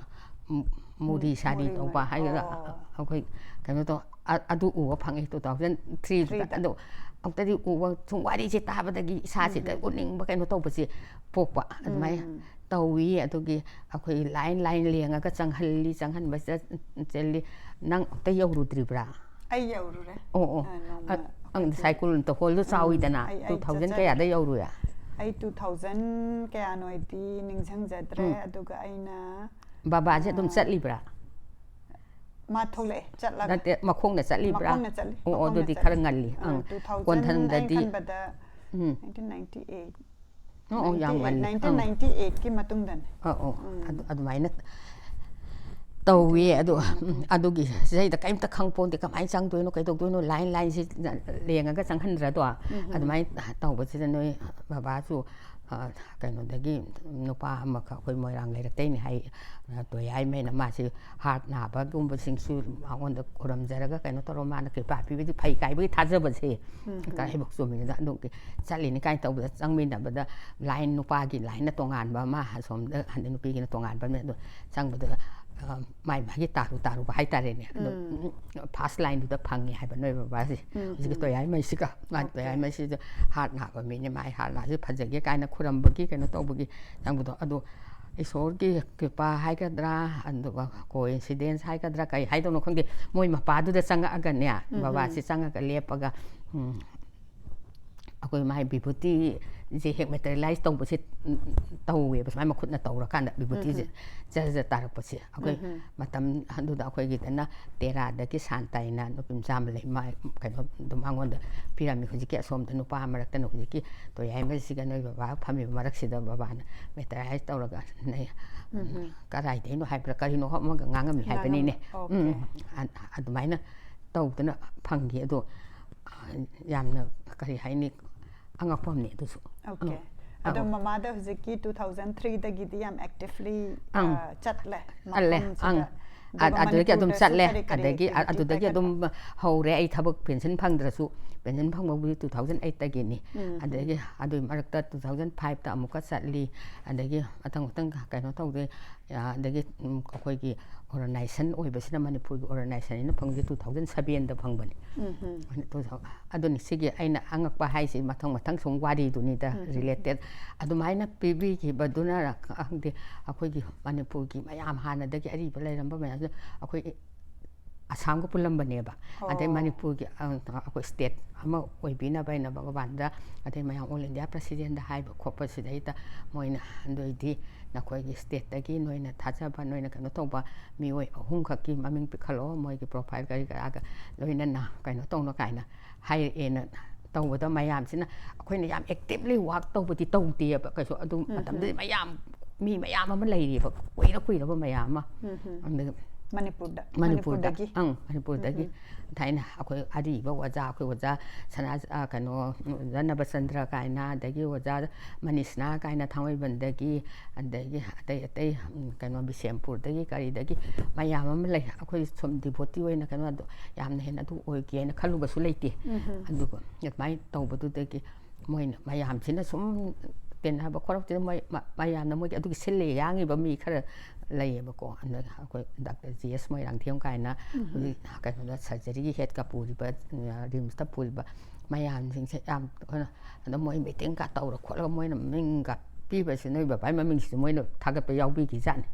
ꯃꯨ-, ꯃꯨꯔꯤ ꯎꯝ, ꯁꯥꯔꯤ ꯃꯨꯔꯤ, ꯇꯧꯕ ꯃꯨꯔꯤ꯫ ꯍꯥꯏꯒꯗ꯭ꯔꯥ, ꯑꯣ꯫ ꯑꯩꯈꯣꯏ ꯀꯩꯅꯣ ꯇꯧ-, ꯑ-, ꯑꯗꯨ ꯎꯕ ꯐꯪꯉꯤ two thousand three ꯗ꯫ Three ꯗ꯫ ꯑꯗꯣ ꯑꯃꯨꯛꯇꯗꯤ ꯎꯕ, ꯁꯨꯝ ꯋꯥꯔꯤꯁꯦ ꯇꯥꯕꯗꯒꯤ ꯏꯁꯥꯁꯤꯗ ꯎꯅꯤꯡꯕ ꯀꯩꯅꯣ ꯇꯧꯕꯁꯦ ꯄꯣꯛꯄ꯫ ꯑꯗꯨꯃꯥꯏꯅ ꯇꯧꯋꯤ꯫ ꯑꯗꯨꯒꯤ ꯑꯩꯈꯣꯏ line line ꯂꯦꯡꯉꯒ ꯆꯪꯍꯜꯂꯤ, ꯆꯪꯍꯟꯕꯁꯤꯗ ꯆꯦꯜꯂꯤ꯫ ꯅꯪ ꯑꯝꯇ ꯌꯧꯔꯨꯗ꯭ꯔꯤꯕ꯭ꯔꯥ? ꯑꯩ ꯌꯧꯔꯨꯔꯦ꯫ ꯑꯣ, ꯑꯣ꯫ ꯑ, ꯅꯣꯡꯃ ꯑ-, ꯑꯪ, ꯑꯩꯈꯣꯏꯒꯤ ꯁꯥꯏꯀꯨꯜ ꯇꯧꯍꯣꯜꯗꯣ ꯆꯥꯎꯋꯤꯗꯅ, ꯑꯩ, ꯑꯩ two thousand ꯆꯠꯆꯔꯦ꯫ ꯀꯌꯥꯗ ꯌꯧꯔꯨꯏ? ꯑꯩ two thousand ꯀꯌꯥꯅꯣꯗꯤ ꯅꯤꯡꯁꯤꯡꯖꯗ꯭ꯔꯦ꯫ ꯎꯝ꯫ ꯑꯗꯨꯒ ꯑꯩꯅ, ꯕꯕꯥꯁꯦ ꯑꯗꯨꯝ ꯑ, ꯆꯠꯂꯤꯕ꯭ꯔꯥ? ꯃꯥ ꯊꯣꯛꯂꯛꯑꯦ, ꯆꯠꯂꯒ꯫ ꯅꯠꯇꯦ, ꯃꯈꯣꯡꯅ ꯆꯠꯂꯤꯕ꯭ꯔꯥ? ꯃꯈꯣꯡꯅ ꯆꯠꯂꯤ, ꯑꯣ, ꯑꯣ, ꯃꯈꯣꯡꯅ ꯑꯗꯨꯗꯤ ꯆꯠꯂꯤ꯫ ꯈꯔ ꯉꯜꯂꯤ꯫ ꯑ, ꯑꯪ꯫ two thousand, ꯀꯣꯟꯊꯪꯗꯗꯤ, ꯑꯩꯅ ꯈꯟꯕꯗ ꯎꯝ꯫ nineteen ninety-eight, ꯑꯣ, ꯑꯣ, ꯌꯥꯝ ꯉꯜꯂꯤ꯫ nineteen ꯑꯪ꯫ ninety-eight ꯀꯤ ꯃꯇꯨꯡꯗꯅꯦ꯫ ꯑꯧ, ꯑꯧ꯫ ꯎꯝ꯫ ꯑꯗꯨ-, ꯑꯗꯨꯃꯥꯏꯅ ꯇꯧꯋꯤ꯫ ꯑꯗꯨ, ꯎꯝ, ꯑꯗꯨꯒꯤ ꯁꯤꯗꯩꯗ ꯀꯔꯤꯝꯇ ꯈꯪꯄꯣꯟꯇꯦ, ꯀꯃꯥꯏꯅ ꯆꯪꯗꯣꯏꯅꯣ, ꯀꯩꯗꯧꯗꯣꯏꯅꯣ, line line ꯁꯤ ꯂꯦꯡꯉꯒ ꯆꯪꯍꯟꯗ꯭ꯔꯗꯣ? ꯑꯗꯨꯃꯥꯏꯅ ꯇꯧꯕꯁꯤꯗ ꯅꯣꯏ ꯕꯕꯥꯁꯨ, ꯑ, ꯀꯩꯅꯣꯗꯒꯤ ꯅꯨꯄꯥ ꯑꯃꯈꯛ ꯑꯩꯈꯣꯏ ꯃꯣꯏꯔꯥꯡ ꯂꯩꯔꯛꯇꯩꯅꯦ ꯍꯥꯏ, ꯑ, ꯇꯣꯌꯥꯏꯃꯩꯅ ꯃꯥꯁꯤ heart ꯅꯥꯕꯒꯨꯝꯕꯁꯤꯡꯁꯨ ꯃꯉꯣꯟꯗ ꯈꯨꯔꯨꯝꯖꯔꯒ ꯀꯩꯅꯣ ꯇꯧꯔ ꯃꯥꯅ ꯀ꯭ꯔꯤꯄꯥ ꯄꯤꯕꯗꯤ ꯐꯩ ꯀꯥꯏꯕꯒꯤ ꯊꯥꯖꯕꯁꯦ ꯀꯥꯏꯕꯣꯛ ꯆꯨꯝꯃꯤꯅ ꯑꯗꯨꯒꯤ ꯆꯠꯂꯤꯅꯤ ꯀꯥꯏꯅ ꯇꯧꯕꯗ, ꯆꯪꯃꯤꯟꯅꯕꯗ line, ꯅꯨꯄꯥꯒꯤ line ꯅ ꯇꯣꯉꯥꯟꯕ ꯑꯃ, ꯑꯁꯣꯝꯗ ꯍꯟꯗꯛ ꯅꯨꯄꯤꯒꯤꯅ ꯇꯣꯉꯥꯟꯕ ꯑꯃ, ꯑꯗꯣ ꯆꯪꯕꯗꯨꯗ, ꯑ, ꯃꯥꯏ ꯃꯥꯒꯤ ꯇꯥꯔꯨ ꯇꯥꯔꯨꯕ ꯍꯥꯏꯇꯥꯔꯦꯅꯦ꯫ ꯑꯗꯣ ꯐꯥꯔꯁ ꯂꯥꯏꯟꯗꯨꯗ ꯐꯪꯉꯤ ꯍꯥꯏꯕ ꯅꯣꯏ ꯕꯕꯥꯁꯦ꯫ ꯍꯧꯖꯤꯛꯀꯤ ꯇꯣꯌꯥꯏꯃꯩꯁꯤꯒ, ꯃꯥ ꯇꯣꯌꯥꯏꯃꯩꯁꯤꯗ ꯍꯥꯔꯠ ꯅꯥꯕ ꯃꯤꯅꯦ, ꯃꯥꯏ ꯍꯥꯔꯠ ꯅꯥꯁꯤ ꯐꯖꯒꯦ ꯀꯥꯏꯅ ꯈꯨꯔꯝꯕꯒꯤ, ꯀꯩꯅꯣ ꯇꯧꯕꯒꯤ ꯆꯪꯕꯗꯣ꯫ ꯑꯗꯣ ꯏꯁꯣꯔꯒꯤ ꯀ꯭ꯔꯤꯄꯥ ꯍꯥꯏꯒꯗ꯭ꯔꯥ, ꯑꯗꯨꯒ ꯀꯣꯏꯟꯁꯤꯗꯦꯟꯁ ꯍꯥꯏꯒꯗ꯭ꯔꯥ, ꯀꯩ ꯍꯥꯏꯗꯧꯅꯣ ꯈꯪꯗꯦ, ꯃꯣꯏ ꯃꯄꯥꯗꯨꯗ ꯆꯪꯉꯛꯑꯒꯅꯦ, ꯕꯕꯥꯁꯤ ꯆꯪꯉꯒ ꯂꯦꯞꯄꯒ, ꯎꯝ, ꯑꯩꯈꯣꯏ ꯃꯥꯏ ꯕꯤꯚꯨꯇꯤꯁꯦ ꯍꯦꯛ ꯃꯦꯇꯔꯤꯌꯦꯂꯥꯏꯁ ꯇꯧꯕꯁꯦ, ꯎꯝ, ꯇꯧꯋꯦꯕ꯫ ꯁꯨꯃꯥꯏꯅ ꯃꯈꯨꯠꯅ ꯇꯧꯔꯀꯥꯟꯗ ꯕꯤꯚꯨꯇꯤꯁꯦ ꯖꯔ ꯖꯔ ꯇꯥꯔꯛꯄꯁꯦ꯫ ꯑꯩꯈꯣꯏ ꯃꯇꯝ ꯑꯗꯨꯗ ꯑꯩꯈꯣꯏꯒꯤꯗꯅ ꯇꯦꯔꯥꯗꯒꯤ ꯁꯥꯟꯇꯥꯏꯅ ꯅꯨꯄꯤ ꯃꯆꯥ ꯑꯃ ꯂꯩ, ꯃꯥ ꯀꯩꯅꯣ ꯑꯗꯨꯝ ꯃꯉꯣꯟꯗ ꯄꯤꯔꯝꯃꯤ꯫ ꯍꯧꯖꯤꯛꯀꯤ ꯑꯁꯣꯝꯗ ꯅꯨꯄꯥ ꯃꯔꯛꯇꯅ ꯍꯧꯖꯤꯛꯀꯤ ꯇꯣꯌꯥꯏꯃꯩꯁꯤꯒ ꯅꯣꯏ ꯕꯕꯥ ꯐꯝꯃꯤꯕ ꯃꯔꯛꯁꯤꯗ ꯕꯕꯥꯅ ꯃꯦꯇꯔꯤꯌꯦꯂꯥꯏꯁ ꯇꯧꯔꯒ ꯅꯩ-, ꯀꯗꯥꯏꯗꯩꯅꯣ ꯍꯥꯏꯕ꯭ꯔꯥ, ꯀꯔꯤꯅꯣ ꯑꯃꯒ ꯉꯥꯡꯉꯝꯃꯤ ꯍꯥꯏꯕꯅꯤꯅꯦ꯫ ꯎꯝ, ꯑ-, ꯑꯗꯨꯃꯥꯏꯅ ꯇꯧꯗꯅ ꯐꯪꯈꯤ꯫ ꯑꯗꯣ, ꯑ, ꯌꯥꯝꯅ, ꯀꯔꯤ ꯍꯥꯏꯅꯤ, ꯑꯉꯛꯄ ꯑꯃꯅꯤ ꯑꯗꯨꯁꯨ꯫ ꯑꯣꯀꯦ꯫ ꯎꯝ꯫ ꯑꯗꯣ ꯑꯧ꯫ ꯃꯃꯥꯗ ꯍꯧꯖꯤꯛꯀꯤ two thousand three ꯗꯒꯤꯗꯤ ꯌꯥꯝ actively, ꯑꯪ꯫ ꯑ, ꯆꯠꯂꯦ꯫ ꯆꯠꯂꯦ, ꯃꯐꯝꯁꯤꯗ꯫ ꯑꯪ꯫ ꯑꯗꯨꯒ ꯑ-, ꯑꯗꯨꯗꯒꯤ ꯑꯗꯨꯝ ꯃꯅꯤꯄꯨꯔꯗꯁꯨ ꯆꯠꯂꯦ꯫ ꯀꯔꯤ ꯀꯔꯤ ꯑꯗꯒꯤ ꯑ-, activity ꯑꯗꯨꯗꯒꯤ ꯄꯥꯏꯈꯠꯂꯦ? ꯑꯗꯨꯝ ꯍꯧꯔꯦ ꯑꯩ ꯊꯕꯛ ꯄꯦꯟꯁꯤꯟ ꯐꯪꯗ꯭ꯔꯁꯨ꯫ ꯄꯦꯟꯁꯤꯟ ꯐꯪꯕꯕꯨꯗꯤ two thousand eight ꯇꯒꯤꯅꯤ꯫ ꯎꯝ꯫ ꯑꯗꯒꯤ ꯑꯗꯨꯒꯤ ꯃꯔꯛꯇ two thousand five ꯇ ꯑꯃꯨꯛꯀ ꯆꯠꯂꯤ꯫ ꯑꯗꯒꯤ ꯃꯊꯪ ꯃꯊꯪ ꯀꯩꯅꯣ ꯇꯧꯗꯦ꯫ ꯑ, ꯑꯗꯒꯤ, ꯎꯝ, ꯑꯩꯈꯣꯏꯒꯤ organization ꯑꯣꯏꯕꯁꯤꯅ, ꯃꯅꯤꯄꯨꯔꯒꯤ organization ꯅ ꯐꯪꯕꯁꯦ two thousand seven ꯗ ꯐꯪꯕꯅꯤ꯫ ꯎꯝ, ꯎꯝ꯫ ꯑꯗꯨꯅꯤ ꯁꯤꯒꯤ ꯑꯩꯅ ꯑꯉꯛꯄ ꯍꯥꯏꯁꯤ, ꯃꯊꯪ ꯃꯊꯪ ꯁꯨꯝ ꯋꯥꯔꯤꯗꯨꯅꯤꯗ, ꯎꯝ, ꯎꯝ, ꯎꯝ꯫ Related꯫ ꯑꯗꯨꯃꯥꯏꯅ ꯄꯤꯕꯤꯈꯤꯕꯗꯨꯅ ꯈꯪꯗꯦ, ꯑꯩꯈꯣꯏꯒꯤ ꯃꯅꯤꯄꯨꯔꯒꯤ ꯃꯌꯥꯝ ꯍꯥꯟꯅꯗꯒꯤ ꯑꯔꯤꯕ ꯂꯩꯔꯝꯕ ꯃꯌꯥꯝꯁꯦ ꯑꯩꯈꯣꯏ ꯑꯁꯥꯝꯒ ꯄꯨꯜꯂꯝꯕꯅꯦꯕ꯫ ꯑꯗꯩ ꯑꯣ꯫ ꯃꯅꯤꯄꯨꯔꯒꯤ, ꯑ, ꯑꯩꯈꯣꯏ state ꯑꯃ ꯑꯣꯏꯕꯤꯅꯕ ꯍꯥꯏꯅ ꯚꯒꯋꯥꯟꯗ, ꯑꯗꯩ ꯃꯌꯥꯝ All India President ꯗ ꯍꯥꯏꯕ ꯈꯣꯠꯄꯁꯤꯗꯩꯗ ꯃꯣꯏꯅ, ꯑꯗꯨꯏꯗꯤ ꯅꯈꯣꯏꯒꯤ state ꯇꯒꯤ ꯅꯣꯏꯅ ꯊꯥꯖꯕ, ꯅꯣꯏꯅ ꯀꯩꯅꯣ ꯇꯧꯕ ꯃꯤꯑꯣꯏ ꯑꯍꯨꯝꯈꯛꯀꯤ ꯃꯃꯤꯡ ꯄꯤꯈꯠꯂꯛꯑꯣ, ꯃꯣꯏꯒꯤ profile ꯀꯔꯤ ꯀꯔꯥꯒ ꯂꯣꯏꯅꯅ ꯀꯩꯅꯣ ꯇꯧꯅ ꯀꯥꯏꯅ ꯍꯥꯏꯔꯛꯑꯦꯅ ꯇꯧꯕꯗ, ꯃꯌꯥꯝꯁꯤꯅ ꯑꯩꯈꯣꯏꯅ ꯌꯥꯝ actively work ꯇꯧꯕꯗꯤ ꯇꯧꯗꯦꯕ ꯀꯩꯁꯨ꯫ ꯑꯗꯨ ꯎꯝ, ꯃꯇꯝꯗꯨꯗꯤ ꯎꯝ꯫ ꯃꯌꯥꯝ, ꯃꯤ ꯃꯌꯥꯝ ꯑꯃ ꯂꯩꯔꯤꯕ, ꯀꯨꯏꯔ ꯀꯨꯏꯔꯕ ꯃꯌꯥꯝ ꯑꯃ꯫ ꯎꯝ, ꯎꯝ꯫ ꯑꯗꯒꯤ ꯃꯅꯤꯄꯨꯔꯗ? ꯃꯅꯤꯄꯨꯔꯗ, ꯃꯅꯤꯄꯨꯔꯗꯒꯤ? ꯑꯪ, ꯃꯅꯤꯄꯨꯔꯗꯒꯤ꯫ ꯎꯝ, ꯎꯝ꯫ ꯊꯥꯏꯅ ꯑꯩꯈꯣꯏ ꯑꯔꯤꯕ ꯑꯣꯖꯥ, ꯑꯩꯈꯣꯏ ꯑꯣꯖꯥ ꯁꯅꯥ-, ꯑ, ꯀꯩꯅꯣ, ꯑꯣꯖꯥ ꯅꯕꯆꯟꯗ꯭ꯔ ꯀꯥꯏꯅ, ꯑꯗꯒꯤ ꯑꯣꯖꯥ ꯃꯅꯤꯁꯅꯥ ꯀꯥꯏꯅ ꯊꯥꯡꯃꯩꯕꯟꯗꯒꯤ, ꯑꯗꯒꯤ ꯑꯇꯩ ꯑꯇꯩ, ꯎꯝ, ꯀꯩꯅꯣ, ꯕꯤꯁꯦꯝꯄꯨꯔꯗꯒꯤ ꯀꯔꯤꯗꯒꯤ ꯃꯌꯥꯝ ꯑꯃ ꯂꯩ꯫ ꯑꯩꯈꯣꯏ ꯁꯨꯝ devotee ꯑꯣꯏꯅ ꯀꯩꯅꯣ ꯑꯗꯨ ꯌꯥꯝꯅ ꯍꯦꯟꯅ ꯑꯗꯨ ꯑꯣꯏꯒꯦꯅ ꯈꯜꯂꯨꯕꯁꯨ ꯂꯩꯇꯦ꯫ ꯎꯝ, ꯎꯝ꯫ ꯑꯗꯨꯒ ꯑꯗꯨꯃꯥꯏꯅ ꯇꯧꯕꯗꯨꯗꯒꯤ ꯃꯣꯏꯅ ꯃꯌꯥꯝꯁꯤꯅ ꯁꯨꯝ ꯇꯤꯟꯅꯕ ꯈꯣꯠꯂꯛꯇꯅ ꯃꯣꯏ ꯃ-, ꯃꯌꯥꯝꯅ ꯃꯣꯏꯒꯤ ꯑꯗꯨꯒꯤ ꯁꯤꯜꯂꯦ ꯌꯥꯡꯉꯤꯕ ꯃꯤ ꯈꯔ, ꯂꯩꯌꯦꯕꯀꯣ꯫ ꯑꯗ ꯑꯩꯈꯣꯏ ꯗꯥꯛꯇꯔ ꯖꯤ ꯑꯦꯁ ꯃꯣꯏꯔꯥꯡꯊꯦꯝ ꯀꯥꯏꯅ ꯍꯧꯖꯤꯛ ꯀꯩꯅꯣꯗ ꯁꯔꯖꯔꯤꯒꯤ ꯍꯦꯠꯀ ꯄꯨꯔꯤꯕ, ꯔꯤꯝꯁꯇ ꯄꯨꯔꯤꯕ ꯃꯌꯥꯝꯁꯤꯡꯁꯦ ꯌꯥꯝ ꯑꯩꯈꯣꯏꯅ, ꯑꯗꯣ ꯃꯣꯏ ꯃꯤꯇꯤꯡꯒ ꯇꯧꯔ ꯈꯣꯠꯂꯒ ꯃꯣꯏꯅ ꯃꯃꯤꯡꯒ ꯄꯤꯕꯁꯤ ꯅꯣꯏ ꯕꯕꯥꯒꯤ ꯃꯃꯤꯡꯁꯤꯁꯨ ꯃꯣꯏꯅ ꯊꯥꯒꯠꯄ ꯌꯥꯎꯕꯤꯈꯤꯖꯥꯠꯅꯤ꯫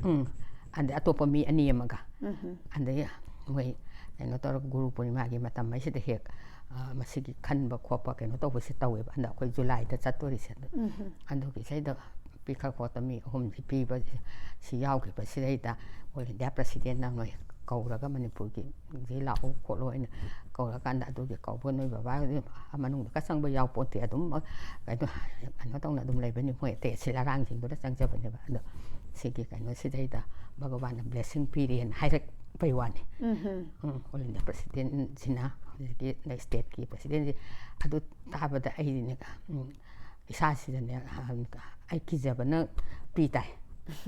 ꯎꯝ꯫ ꯑꯗꯩ ꯑꯇꯣꯞꯄ ꯃꯤ ꯑꯅꯤ ꯑꯃꯒ꯫ ꯑꯗꯩ ꯃꯣꯏ ꯀꯩꯅꯣ ꯇꯧꯔꯒ ꯒꯨꯔꯨ ꯄꯨꯔꯅꯤꯃꯥꯒꯤ ꯃꯇꯝ ꯍꯥꯏꯁꯤꯗ ꯍꯦꯛ, ꯑ, ꯃꯁꯤꯒꯤ ꯈꯟꯕ ꯈꯣꯠꯄ ꯀꯩꯅꯣ ꯇꯧꯕꯁꯦ ꯇꯧꯋꯦꯕ꯫ ꯍꯟꯗꯛ ꯑꯩꯈꯣꯏ ꯖꯨꯂꯥꯏꯗ ꯆꯠꯇꯣꯔꯤꯁꯦ꯫ ꯑꯗꯨ, ꯑꯗꯨꯒꯤꯁꯤꯗ ꯄꯤꯈꯠ ꯈꯣꯠꯇ ꯃꯤ ꯑꯍꯨꯝꯁꯤ ꯄꯤꯕ, ꯁꯤ ꯌꯥꯎꯈꯤꯕꯁꯤꯗꯩꯗ ꯑꯣꯜ ꯏꯟꯗꯤꯌꯥ ꯄ꯭ꯔꯁꯤꯗꯦꯟꯅ ꯅꯣꯏ ꯀꯧꯔꯒ ꯃꯅꯤꯄꯨꯔꯒꯤ ꯁꯤ ꯂꯥꯛꯑꯣ ꯈꯣꯠꯂꯣ ꯍꯥꯏꯅ ꯀꯧꯔꯀꯥꯟꯗ, ꯑꯗꯨꯒꯤ ꯀꯧꯕ ꯅꯣꯏ ꯕꯕꯥ ꯃꯅꯨꯡꯗꯒ ꯆꯪꯕ ꯌꯥꯎ ꯄꯣꯠꯇꯦ꯫ ꯑꯗꯨꯝ ꯀꯩꯅꯣ, ꯀꯩꯅꯣ ꯇꯧꯅ ꯑꯗꯨꯝ ꯂꯩꯕꯅꯤ, ꯃꯣꯏ ꯑꯇꯩ ꯑꯁꯤꯜ ꯑꯔꯥꯡꯁꯤꯡꯗꯨꯗ ꯆꯪꯖꯕꯅꯦꯕ꯫ ꯑꯗꯣ ꯁꯤꯒꯤ ꯀꯩꯅꯣꯁꯤꯗꯩꯗ ꯚꯒꯋꯥꯟꯅ ꯕ꯭ꯂꯦꯁꯤꯡ ꯄꯤꯔꯦꯅ ꯍꯥꯏꯔꯛꯄꯩ ꯋꯥꯅꯤ꯫ ꯎꯝ, ꯑꯣꯜ ꯏꯟꯗꯤꯌꯥ ꯄ꯭ꯔꯁꯤꯗꯦꯟꯁꯤꯅ, ꯍꯧꯖꯤꯛꯀꯤ ꯁ꯭ꯇꯦꯠꯀꯤ ꯄ꯭ꯔꯁꯤꯗꯦꯟꯁꯤ, ꯑꯗꯨ ꯇꯥꯕꯗ ꯑꯩꯗꯤꯅꯦ, ꯎꯝ, ꯏꯁꯥꯁꯤꯗꯅꯦ, ꯑꯩ ꯀꯤꯖꯕꯅ ꯄꯤ ꯇꯥꯏ꯫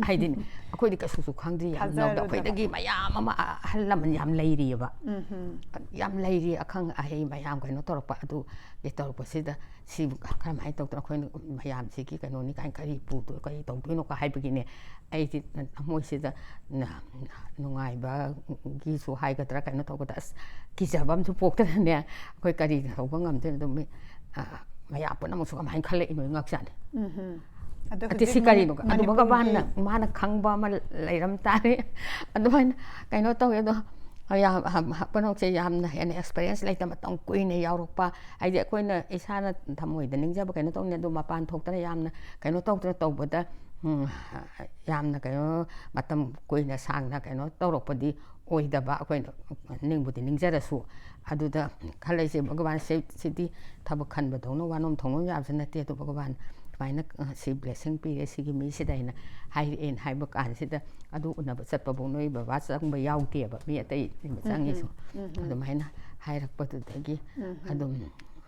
ꯍꯥꯏꯗꯤꯅꯦ, ꯑꯩꯈꯣꯏꯗꯤ ꯀꯩꯁꯨꯁꯨ ꯈꯪꯗ꯭ꯔꯤ, ꯌꯥꯝ ꯅꯧꯗ꯫ ꯊꯥꯖꯔꯨꯗꯕ꯫ ꯑꯩꯈꯣꯏꯗꯒꯤ ꯃꯌꯥꯝ ꯑꯃ ꯑꯍꯜ ꯂꯃꯟ ꯌꯥꯝ ꯂꯩꯔꯤꯑꯕ꯫ ꯎꯝ꯫ ꯌꯥꯝ ꯂꯩꯔꯤ, ꯑꯈꯪ ꯑꯍꯩ ꯃꯌꯥꯝ ꯀꯩꯅꯣ ꯇꯧꯔꯛꯄ꯫ ꯑꯗꯨꯒꯤ ꯇꯧꯔꯛꯄꯁꯤꯗ ꯁꯤꯕꯨ ꯀꯔꯝꯍꯥꯏꯅ ꯇꯧꯗꯅ ꯑꯩꯈꯣꯏꯅ ꯃꯌꯥꯝꯁꯤꯒꯤ ꯀꯩꯅꯣꯅꯤ ꯀꯥꯏꯅ ꯀꯔꯤ ꯄꯨꯗꯣꯏ, ꯀꯔꯤ ꯇꯧꯗꯣꯏꯅꯣ ꯀ ꯍꯥꯏꯕꯒꯤꯅꯦ, ꯑꯩꯗꯤ ꯊꯃꯣꯏꯁꯤꯗ ꯅ-, ꯅꯨꯡꯉꯥꯏꯕꯒꯤꯁꯨ ꯍꯥꯏꯒꯗ꯭ꯔꯥ, ꯀꯩꯅꯣ ꯇꯧꯕꯗ, ꯑꯁ, ꯀꯤꯖꯕ ꯑꯃꯁꯨ ꯄꯣꯛꯇꯅꯅꯦ, ꯑꯩꯈꯣꯏ ꯀꯔꯤ ꯇꯧꯕ ꯉꯝꯗꯣꯏꯅꯣ? ꯑꯗꯨꯝ ꯃꯤ, ꯑ, ꯃꯌꯥꯝ ꯄꯨꯝꯅꯃꯛꯁꯨ ꯀꯃꯥꯏꯅ ꯈꯜꯂꯛꯏꯅꯣ? ꯑꯩ ꯉꯛꯆꯥꯅꯤ꯫ ꯎꯝ꯫ ꯑꯗꯣ ꯑꯇꯩ ꯍꯧꯖꯤꯛ ꯁꯤ ꯃꯅꯤ-, ꯀꯔꯤꯅꯣ? ꯑꯗꯨ ꯃꯅꯤꯄꯨꯔꯒꯤ ꯚꯒꯋꯥꯟꯅ ꯃꯥꯅ ꯈꯪꯕ ꯑꯃ ꯂꯩꯔꯝ ꯇꯥꯔꯦ꯫ ꯑꯗꯨꯃꯥꯏꯅ ꯀꯩꯅꯣ ꯇꯧꯋꯦ꯫ ꯑꯗꯣ ꯌꯥꯝ, ꯍ-, ꯍ-, ꯀꯩꯅꯣꯁꯦ ꯌꯥꯝꯅ ꯍꯦꯟꯅ ꯑꯦꯛꯁꯄꯤꯔꯤꯌꯦꯟꯁ ꯂꯩꯇ, ꯃꯇꯝ ꯀꯨꯏꯅ ꯌꯥꯎꯔꯛꯄ, ꯍꯥꯏꯗꯤ ꯑꯩꯈꯣꯏꯅ ꯏꯁꯥꯅ ꯊꯃꯣꯏꯗ ꯅꯤꯡꯖꯕ ꯀꯩꯅꯣ ꯇꯧꯅꯤ, ꯑꯗꯨ ꯃꯄꯥꯟ ꯊꯣꯛꯇꯅ ꯌꯥꯝꯅ ꯀꯩꯅꯣ ꯇꯧꯗꯅ ꯇꯧꯕꯗ, ꯎꯝ, ꯌꯥꯝꯅ ꯀꯩꯅꯣ, ꯃꯇꯝ ꯀꯨꯏꯅ ꯁꯥꯡꯅ ꯀꯩꯅꯣ ꯇꯧꯔꯛꯄꯗꯤ ꯑꯣꯏꯗꯕ꯫ ꯑꯩꯈꯣꯏꯅ ꯅꯤꯡꯕꯨꯗꯤ ꯅꯤꯡꯖꯔꯁꯨ, ꯑꯗꯨꯗ ꯈꯜꯂꯛꯏꯁꯦ, ꯚꯒꯋꯥꯟꯁꯦ, ꯁꯤꯗꯤ ꯊꯕꯛ ꯈꯟꯕꯗꯧꯅ ꯋꯥꯅꯣꯝ ꯊꯧꯅꯣꯝ ꯌꯥꯕꯁꯨ ꯅꯠꯇꯦ, ꯑꯗꯣ ꯚꯒꯋꯥꯟ ꯁꯨꯃꯥꯏꯅ, ꯑ, ꯁꯤ ꯕ꯭ꯂꯦꯁꯤꯡ ꯄꯤꯔꯦ ꯁꯤꯒꯤ ꯃꯤꯁꯤꯗ ꯍꯥꯏꯅ ꯍꯥꯏꯔꯛꯑꯦꯅ ꯍꯥꯏꯕ ꯀꯥꯟꯁꯤꯗ, ꯑꯗꯨ ꯎꯅꯕ ꯆꯠꯄꯐꯥꯎ ꯅꯣꯏ ꯕꯕꯥ ꯆꯪꯕ ꯌꯥꯎꯗꯦꯕ, ꯃꯤ ꯑꯇꯩ ꯆꯪꯉꯤꯁꯨ꯫ ꯎꯝ, ꯎꯝ꯫ ꯑꯗꯨꯃꯥꯏꯅ ꯍꯥꯏꯔꯛꯄꯗꯨꯗꯒꯤ ꯎꯝ꯫ ꯑꯗꯨꯝ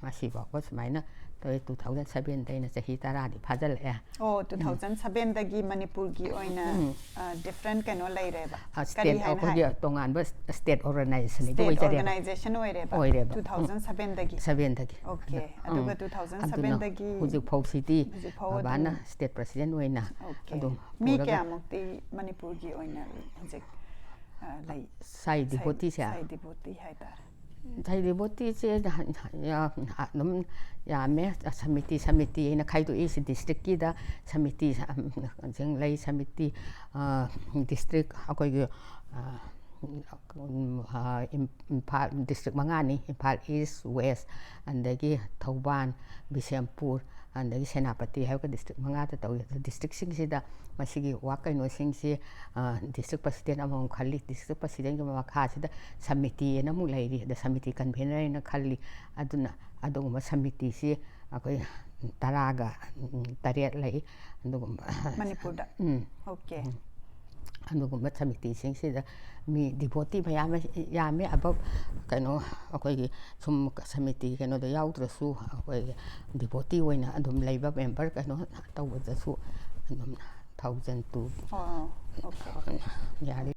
ꯉꯁꯤ ꯐꯥꯎꯕ ꯁꯨꯃꯥꯏꯅ ꯇꯧꯋꯦ꯫ Two thousand sevenꯗꯩꯅ ꯆꯍꯤ ꯇꯔꯥꯗꯤ ꯐꯥꯖꯤꯜꯂꯛꯑꯦ꯫ ꯑꯣ, two thousand sevenꯗꯒꯤ ꯃꯅꯤꯄꯨꯔꯒꯤ ꯑꯣꯏꯅ different ꯀꯩꯅꯣ ꯂꯩꯔꯦꯕ? ꯁ꯭ꯇꯦꯠ ꯑꯩꯈꯣꯏꯒꯤ ꯇꯣꯉꯥꯟꯕ ꯁ꯭ꯇꯦꯠ ꯑꯣꯔꯒꯅꯥꯏꯖꯦꯁꯟꯗꯤ ꯁ꯭ꯇꯦꯠ ꯑꯣꯏꯖꯔꯦꯕ꯫ ꯑꯣꯔꯒꯅꯥꯏꯖꯦꯁꯟ ꯑꯣꯏꯔꯦꯕ? ꯑꯣꯏꯔꯦꯕ꯫ Two thousand sevenꯗꯒꯤ? Sevenꯗꯒꯤ꯫ Okay, ꯎꯝ꯫ ꯑꯗꯨꯒ two thousand sevenꯗꯒꯤ ꯍꯧꯖꯤꯛ ꯐꯥꯎꯁꯤꯗꯤ ꯍꯧꯖꯤꯛ ꯐꯥꯎ ꯕꯕꯥꯅ ꯑꯗꯨꯝ ꯁ꯭ꯇꯦꯠ ꯄ꯭ꯔꯁꯤꯗꯦꯟ ꯑꯣꯏꯅ Okay. ꯑꯗꯨꯝ ꯃꯤ ꯄꯨꯔꯒ ꯀꯌꯥꯃꯨꯛꯇꯤ ꯃꯅꯤꯄꯨꯔꯒꯤ ꯑꯣꯏꯅ ꯍꯧꯖꯤꯛ ꯑ, ꯂꯩ? ꯁꯥꯏ ꯗꯤꯚꯣꯇꯤꯁꯦ? ꯁꯥꯏ ꯗꯤꯚꯣꯇꯤ ꯍꯥꯏꯇꯥꯔꯦ꯫ ꯁꯥꯏ ꯗꯤꯚꯣꯇꯤꯁꯦ ꯑꯗꯨꯝ ꯌꯥꯝꯃꯦ꯫ ꯁꯃꯤꯇꯤ, ꯁꯃꯤꯇꯤ ꯍꯥꯏꯅ ꯈꯥꯏꯗꯣꯛꯏ꯫ ꯁꯤ ꯗꯤꯁꯇ꯭ꯔꯤꯛꯀꯤꯗ ꯁꯃꯤꯇꯤ ꯁꯤꯡ ꯂꯩ꯫ ꯁꯃꯤꯇꯤ, ꯗꯤꯁꯇ꯭ꯔꯤꯛ ꯑꯩꯈꯣꯏꯒꯤ ꯏꯝꯐꯥꯜ ꯗꯤꯁꯇ꯭ꯔꯤꯛ ꯃꯉꯥꯅꯤ: ꯏꯝꯐꯥꯜ ꯏꯁ, ꯋꯦꯁ, ꯑꯗꯒꯤ ꯊꯧꯕꯥꯜ, ꯕꯤꯁꯦꯝꯄꯨꯔ, ꯑꯗꯒꯤ ꯁꯦꯅꯥꯄꯇꯤ ꯍꯥꯏꯕꯒ ꯗꯤꯁꯇ꯭ꯔꯤꯛ ꯃꯉꯥꯗ ꯇꯧꯏ꯫ ꯑꯗꯨ ꯗꯤꯁꯇ꯭ꯔꯤꯛꯁꯤꯡꯁꯤꯗ ꯃꯁꯤꯒꯤ ꯋꯥꯔꯛ ꯀꯩꯅꯣꯁꯤꯡꯁꯤ ꯗꯤꯁꯇ꯭ꯔꯤꯛ ꯄ꯭ꯔꯁꯤꯗꯦꯟ ꯑꯃꯃꯝ ꯈꯜꯂꯤ꯫ ꯗꯤꯁꯇ꯭ꯔꯤꯛ ꯄ꯭ꯔꯁꯤꯗꯦꯟꯒꯤ ꯃꯈꯥꯁꯤꯗ ꯁꯃꯤꯇꯤ ꯑꯅ ꯑꯃꯨꯛ ꯂꯩꯔꯤ꯫ ꯑꯗ ꯁꯃꯤꯇꯤ ꯀꯟꯚꯦꯅꯔ ꯍꯥꯏꯅ ꯈꯜꯂꯤ꯫ ꯑꯗꯨꯅ ꯑꯗꯨꯒꯨꯝꯕ ꯁꯃꯤꯇꯤꯁꯤ ꯑꯩꯈꯣꯏ ꯇꯔꯥꯒ ꯇꯔꯦꯠ ꯂꯩ꯫ ꯑꯗꯨꯒꯨꯝꯕ ꯃꯅꯤꯄꯨꯔꯗ? ꯎꯝ꯫ Okay. ꯑꯗꯨꯒꯨꯝꯕ ꯁꯃꯤꯇꯤꯁꯤꯡꯁꯤꯗ ꯃꯤ ꯗꯤꯚꯣꯇꯤ ꯃꯌꯥꯝ ꯑꯃ ꯌꯥꯝꯃꯦ꯫ ꯑꯕꯞ ꯀꯩꯅꯣ ꯑꯩꯈꯣꯏꯒꯤ ꯁꯨꯝ ꯁꯃꯤꯇꯤ ꯀꯩꯅꯣꯗ ꯌꯥꯎꯗ꯭ꯔꯁꯨ ꯑꯩꯈꯣꯏꯒꯤ ꯗꯤꯚꯣꯇꯤ ꯑꯣꯏꯅ ꯑꯗꯨꯝ ꯂꯩꯕ ꯃꯦꯝꯕꯔ ꯀꯩꯅꯣ ꯇꯧꯕꯗꯁꯨ ꯑꯗꯨꯝ thousand two ꯑꯣ, okay. ꯌꯥꯔꯤ꯫